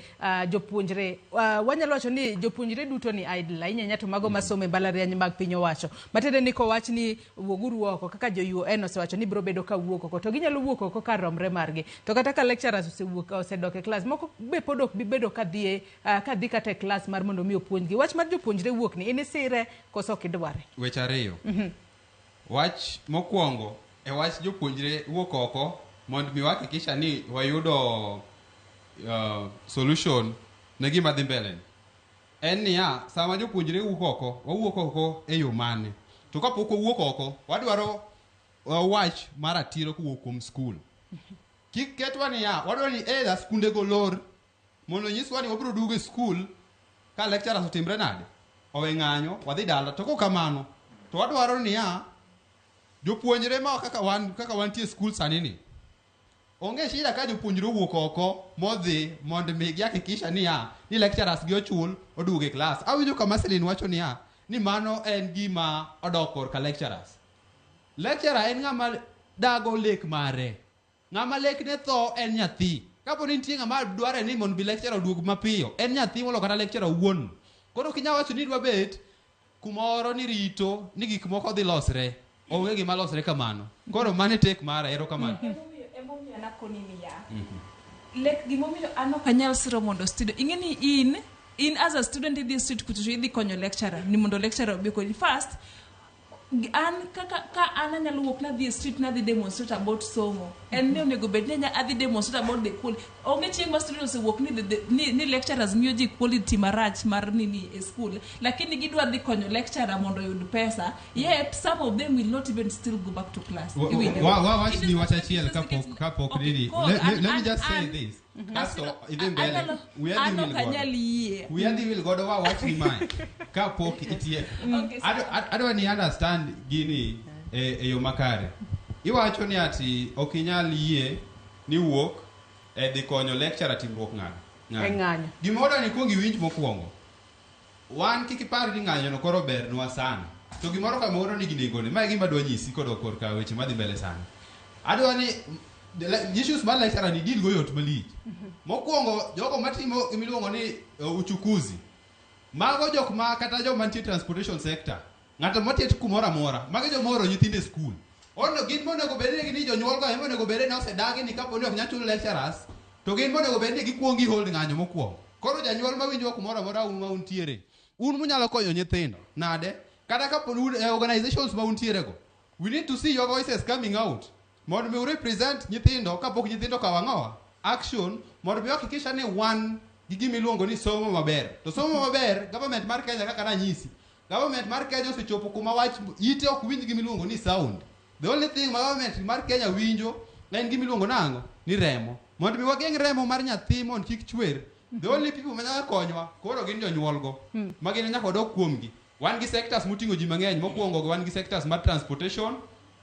jopuonjre. Wanyalo wacho ni jopuonjre duto ni idle ahinya ahinya to mago masomo e mbalariany mag piny owacho. Matiende ni kowach ni wuoguru oko kaka jo UN osewacho ni biro bedo ka wuok oko to ginyalo wuok oko kar romre margi. To kata ka lecturers osewuok osedok e klas moko be pod ok bi bedo ka dhi kata e klas mar mondo mi opuonjgi. Wach mar jopuonjre wuok ni in isire koso ok idware? Weche ariyo. Wach mokwongo e wach jopuonjre wuok oko mondo mi wahakikisha ni wayudo solution ne gima dhi mbele ni. En niya, sama jopuonjre wuok oko, wawuok oko e yo mane? To kapok wawuok oko, wadwaro wach mar ratiro kowuok kuom skul. Kik ketwa niya, wadwaro ni either skunde go lor mondo nyiswa ni wabiro duogo e skul ka lecturers otimre nade, owe ng'anyo, wadhi dala. To kok kamano, to wadwaro niya, jopuonjre ma kaka wan kaka wantie e skul sani ni, onge shida ka jopuonjre owuok oko modhi mondo mi gihakikisha niya ni lecturers gi ochul oduogo e klas. Awinjo ka Marceline wacho niya ni mano en gima odok korka lecturers. Lecturer en ng'ama dago lek mare. Ng'ama lekne tho en nyathi. Kapo ni nitie ng'ama dware ni mondo bi lecturer oduog mapiyo, en nyathi molo kata lecturer owuon. Koro ok inyal wacho ni idwa bet kumoro ni rito ni gik moko dhi losre. Onge gima losre kamano. Koro mano e tek mara, erokamano. Emomiyo nakoni niya, lek gimomiyo an ok anyal siro mondo student ing'e ni in as a student idhi e street kucho to idhi konyo lecturer ni mondo lecturer obi okonyi first an kaka ka an anyalo wuok nadhi e street nadhi demonstrate about somo en ni onego bed ni adhi demonstrate about the quality onge chieng' ma student osewuok ni, ni lecturers miyo ji quality marach mar nini e school lakini gidwa dhi konyo lecturer mondo oyud pesa yet some of them will not even still go back to class. Iwinjo? Wach ni wach achiel kapok nini. Let me just say this. Kasto idhi mbele. Wiya dhi An wil ok godo. anyal yie. Wiya dhi wil godo wa wach ni mae kapok itieko. Okay, Adwa ni understand gini e yo makare. Iwacho ni ati ok inyal yie ni wuok e dhi konyo lecturer timruok ng'anyo. E ng'anyo. Gima wadwa ni ikuong iwinj mokwongo. Wan kik ipar ni ng'anyo no koro bernwa sana. To gimoro kamoro nigi nengone. Ma e gima adwa nyisi kodok korka weche madhi mbele sani. Adwa ni issues mar lecturer ni deal go yot malich. Mokwongo jogo matimo gimiluongo ni uchukuzi. Mago jok ma kata joma nitie transportation sector. Ng'ato motiet kumoro amora. Mago joma oro nyithindo e skul. Ono gin monego bed ni jonyuol go ema onego bed ni osedagi ni kapo ni ok nyal chul lecturers to gin monego bed ni gikuong gihold ng'anyo mokwongo. Koro janyuol mawinjo kumoro amora un ma untiere, un munyalo konyo nyithindo nade? Kata kapo ni un e organizations ma untiere go, we need to see your voices coming out mondo mi represent nyithindo kapok nyithindo okawo ang'owa action mondo mi hakikisha ni wan gi gima iluongo ni somo maber. To somo maber, government mar Kenya kaka nanyisi, government mar Kenya osechopo kuma wach ite ok winj gima iluongo ni sound. The only thing ma government mar Kenya winjo en gima iluongo nang'o? Ni remo. Mondo mi wageng' remo mar nyathi mondo kik chwer, the only people manyalo konywa koro gin jonyuol go. Ma gin nyaka wadok kuomgi. Wan gi sectors moting'o ji mang'eny. Mokwongo wan gi sectors mar transportation,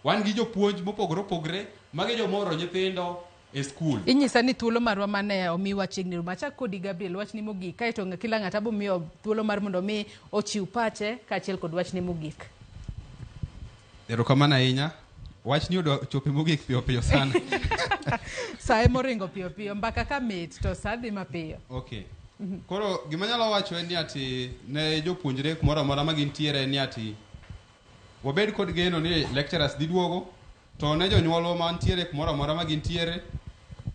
wan gi jopuonj mopogore opogore, magi joma oro nyithindo e skul. Inyisa ni thuolo marwa mane omiwa chiegni rumo. Achak kodi Gabriel, wachni mogik. Kaeto kila ng'ato abo miyo thuolo mar mondo mi ochiw pache kaachiel kod wachni mogik. Erokamano ahinya. Wachni odwa chope mogik piyo piyo sana. Sa emoringo piyo piyo. Mbaka ka mit to sa dhi mapiyo. Okay. Koro gima anyalo wacho en ni ati ne jopuonjre kumoro amora ma gintiere en ni ati wabed kod geno ni lecturers dhi duogo to ne jonyuolwa mantiere kumoro amora ma gintiere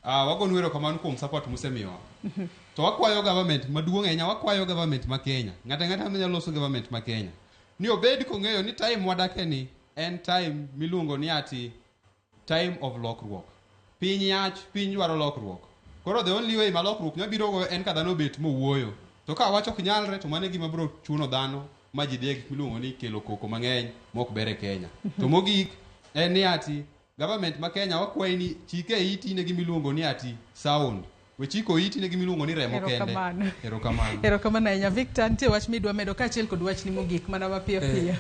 wagonu erokamano kuom support musemiyowa. To wakwayo government maduong' ahinya, wakwayo government ma Kenya, ng'ato ang'ata manyalo loso government ma Kenya, ni obed kong'eyo ni time mwadake ni en time miluongo ni ati time of lokruok. Piny yach, piny dwaro lokruok. Koro the only way ma lokruok nyalo biro go en ka dhano obet mowuoyo. To ka wach ok nyalre to mano e gima biro chuno dhano ma ji dhi e gik miluongo ni kelo koko mang'eny mok ber e Kenya. To mogik en ni ati government ma Kenya wakwayi ni chike iti ne gima iluongo ni ati sound. We chiko iti ne gima iluongo ni remo kende. Erokamano. Erokamano. Erokamano ahinya. Victor, nitie wach midwa medo kaachiel kod wachni mogik mana mapiyo piyo.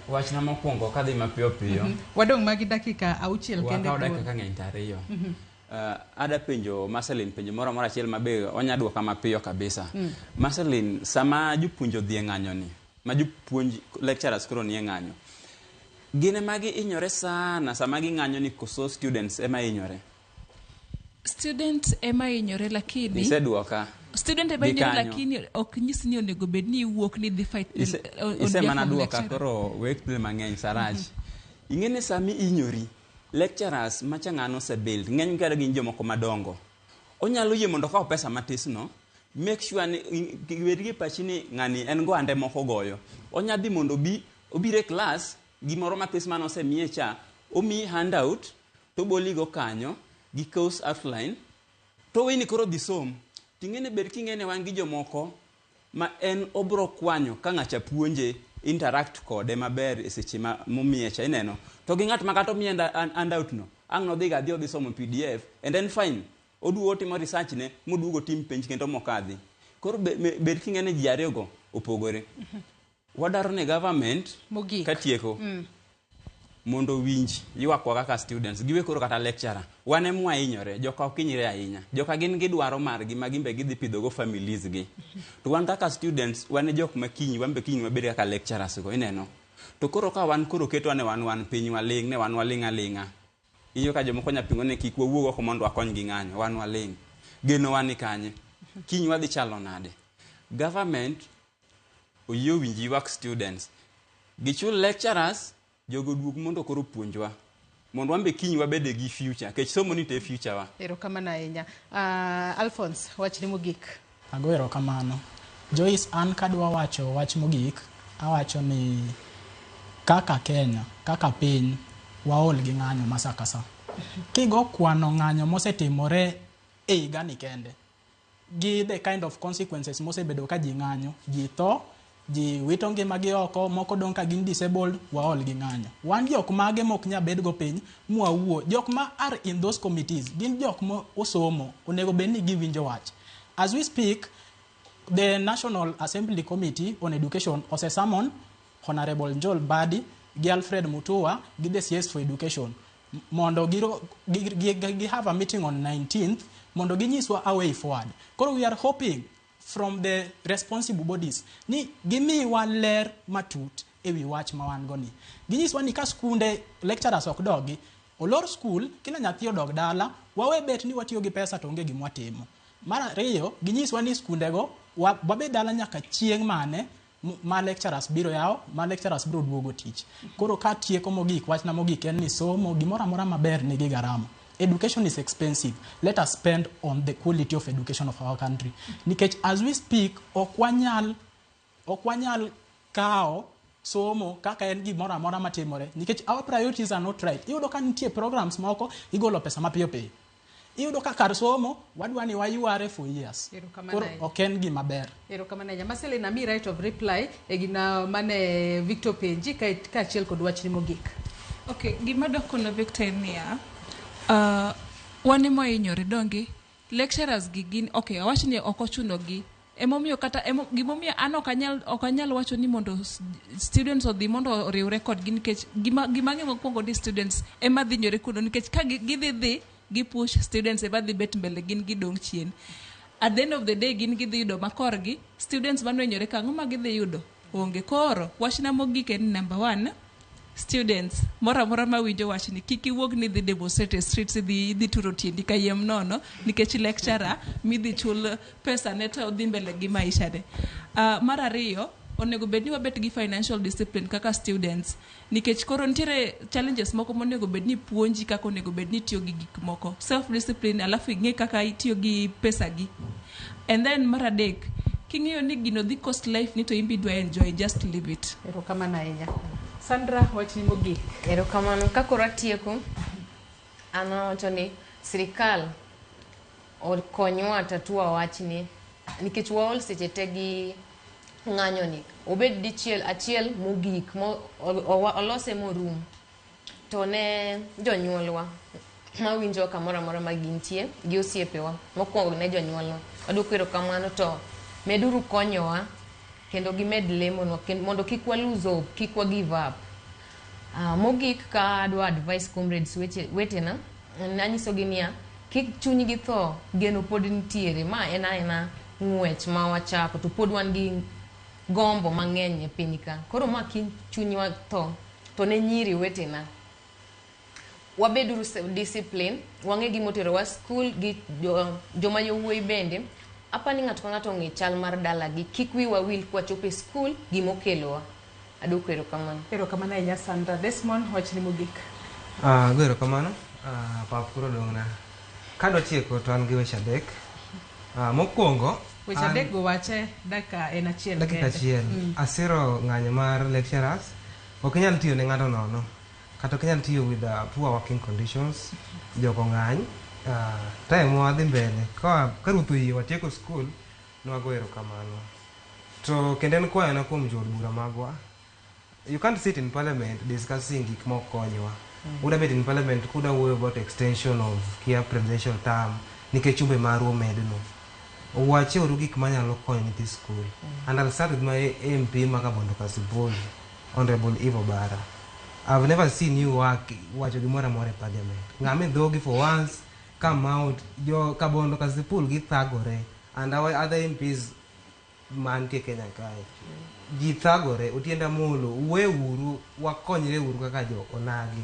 Wachna mokwongo kadhi mapiyo piyo. Wadong' magi dakika 6 kende. Wakawo dakika ng'eny to 2. Ada penjo Marceline penjo moro amora achiel mabe onya duoka mapiyo kabisa. Marceline, sama jopuonj odhi e ng'anyo ni, ma jopuonj lecturers koro nie ng'anyo, gin ema gihinyore sana sama ging'anyo ni koso students ema hinyore? Student ema hinyore lakini Iseduoka. Student ema Gi hinyore kanyo. lakini ok nyis ni onego bed ni iwuok ni idhi fight on Ise behalf mana of duoka lecturer. koro wek dhi mang'eny sarach. Ing'e ni sami inyori, lecturers macha ng'ano osebuild, ng'eny kata gin jomoko madongo. Onyalo yie mondo okaw pesa matis no, make sure ni bed gi pachi ni ng'ani en go ande moko goyo. Onya dhi mondo obir e class, gimoro matis mane osemiye cha, omiyi handout, to oboligo kanyo, gi course outline, to weni koro dhi som. Ting'e ni bed king'e ni wan gi jomoko ma en obro kwanyo ka ng'acha puonje interact kode maber e seche ma momiye cha ineno. To gi ng'at ma kata omiye handout no, ang' nodhi ga adhi odhi somo PDF and then fine. Oduogo otimo research ne, moduogo otim penj kendo mokadhi. Koro bed king'e ni ji ariyogo opogore. Wadwaro ni government Mogik. katieko mondo owinj ywakwa kaka students giwe koro kata lecturer wan ema wahinyore joka ok hinyre ahinya joka gin gidwaro margi ma gin be gidhi pidhogo families gi to wan kaka students wan e jok ma kiny wan be kiny wabed kaka lecturers go ineno to koro ka wan koro ketwa ne wan wan piny waling' ne wan waling' aling'a Iwinjo ka jomoko nya pingo ni kik wawuog oko mondo wakony gi ng'anyo, wan waling'. Genowa ni kanye? Kiny wadhi chalo nade? Government oyie owinj ywak students. Gichul lecturers, jogo oduog mondo koro opuonjwa. Mondo wan be kiny wabede gi future, nikech somo ni to e future wa. Erokamano ahinya. Alphonse, wachni mogik. Ago erokamano. Joyce, an kadwa wacho wach mogik, awacho ni kaka Kenya, kaka piny, waol gi ng'anyo ma sa ka sa. Kigo kwano ng'anyo mosetimore e higani kende, gi the kind of consequences mosebedo ka ji ng'anyo, ji tho, ji wito ngimagi oko, moko dong' ka gin disabled, waol gi ng'anyo. Wan jok mage mok nya bedgo piny mwawuo. Jok ma are in those committees gin jok ma osomo, onego bed ni giwinjo wach. As we speak, the National Assembly Committee on Education ose summon Honorable Joel Mbadi gi Alfred Mutua gi the CS for Education mondo gi have a meeting on 19th mondo ginyiswa a way forward. Koro we are hoping from the responsible bodies ni gimiwa ler matut e wi wach ma wan go ni. Ginyiswa ni ka skunde lecturers ok dogi, olor skul, kila nyathi odog dala, wawe bet ni watiyo gi pesa to onge gima watimo. Mar ariyo, ginyiswa ni skundego wabed dala nyaka chieng' mane ma lecturers biro yawo, ma lecturers biro duogo tich. Koro ka tieko mogik, wachna mogik en ni somo gimoro amora maber nigi garama. Education is expensive. Let us spend on the quality of education of our country. Nikech as we speak, ok wanyal kawo somo kaka en gimoro amora matimore. Nikech our priorities are not right. Iyudo ka nitie programs moko, igolo pesa mapiyo piyo. Iyudo ka kar somo, wadwa ni wayware for years. Erokamano Koro ahinya. ok en gima ber. Erokamano ahinya. Marceline, ami right of reply e gina mane Victor penji kaachiel kod wachni mogik. Okay, gima dok kono Victor en niya, wan ema wahinyore donge? Lecturers gi gin, okay, awach ni ok ochuno gi. Emomiyo kata, gimomiyo an ok anyal wacho ni mondo students odhi mondo oriwre kodgi nikech gima ang'eyo mokwongo ni students ema dhi hinyore kuno nikech ka gidhi dhi, gi push students ema dhi bet mbele gin gidong' chien. At the end of the day gin gidhi yudo makorgi, students manohinyore ka ang'o ma gidhi yudo? Onge. Koro, wachna mogik en number 1, students, moro amora mawinjo wachni, kik iwuog ni idhi demonstrate e streets, idhi turo tiendi kayiem nono, nikech lecturer midhi chul pesa ne to odhi mbele gi maisha ne. Mar ariyo, onego bed ni wabet gi financial discipline kaka students, nikech koro nitiere challenges moko monego bed ni puonji kaka onego bed ni itiyo gi gik moko. Self discipline, alafu ing'e kaka itiyo gi pesa gi. And then mar adek, king'iyo ni gino dhi cost life ni to in be idwa enjoy, just leave it. Erokamano ahinya. Sandra, wachni mogik. Erokamano. Ka koro atieko, an awacho ni sirikal okonywa tatua wachni nikech waol seche te gi ng'anyo ni. Obed dichiel achiel mogik, olose morum. To ne jonyuolwa mawinjo kamoro amora ma gintie gi osiepewa, mokwongo ne jonyuolwa, waduoko erokamano to meduru konyowa kendo gimed lemonwa mondo kik wa lose hope, kik wa give up. Mogik ka adwa advice comrades wetena, anyisogi niya, kik chunygi tho, geno pod nitiere. Ma en aena ng'wech ma wachako to pod wan gi gombo mang'eny e piny ka. Koro ma kik chunywa tho, to ne nyiri wetena, wabeduru discipline, wang'e gimoterowa school gi joma yowuoyi bende. Apani ng'ato ka ng'ato ong'e chal mar dalagi, kik wiwa wil kwachopo e school gimokelowa. Aduoko erokamano. Erokamano ahinya Sandra. Desmond, wachni mogik. Ago erokamano. Pap koro odong'na. Kadwa tieko to an gi weche adek. Mokwongo, Weche adek go wache dakika en achiel Dakika kende. achiel. Asiro ng'anyo mar lecturers. Ok inyal tiyo ne ng'ato nono. Kata ok inyal tiyo with poor working conditions. Jogo ng'any. Time wadhi mbele. Ka ruoth oyie watieko school, nwago erokamano. To kendo en kwayona kuom jood bura magwa. You can't sit in parliament discussing gik mok konywa. Uda bet in parliament kuda wuoyo about extension of kia presidential term nikech chumbe maru omedno. Wacheuru gik manyalo konyo nyithi skul. And I'll start with my MP ma Kabondo Kasipul, Honorable Eve Obara. I've never seen you work wacho gimoro amora e parliament. Ng'ama dhogi for once come out jo Kabondo Kasipul githagore and our other MPs mantie Kenya kae. Ji thagore, Otiende Amolo, weuru wakonyre uru kaka jo onagi.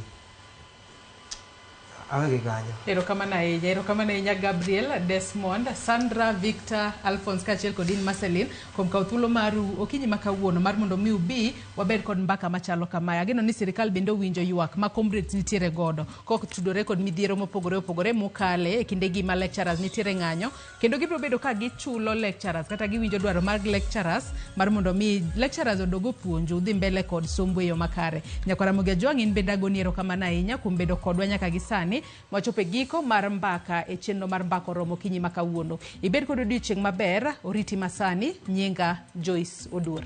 Awegi kanyo. Erokamano ahinya, erokamano ahinya Gabriel, Desmond, Sandra, Victor, Alphonse kaachiel kod in Marceline kuom kawo thuolo maru okinyi ma kawuono mar mondo mi ubi wabed kod mbaka machalo kamae. Ageno ni sirikal bende owinjo ywak ma comrades nitiere godo kotudore kod midhiero mopogore opogore mokale e kindegi ma lecturers nitiere ng'anyo kendo gibiro bedo ka gichulo lecturers kata giwinjo dwaro mag lecturers mar mondo mi lecturers odog opuonju udhi mbele kod sombo e yo makare. Nyakwara Ramogi Ajwang' in bende agoni erokamano ahinya kuom bedo kodwa nyaka gi sani wachopo e giko mar mbaka e chenro mar mbaka oromo okinyi ma kawuono. Ibed kod odiochieng' maber, oriti masani, nyinga Joyce Oduor.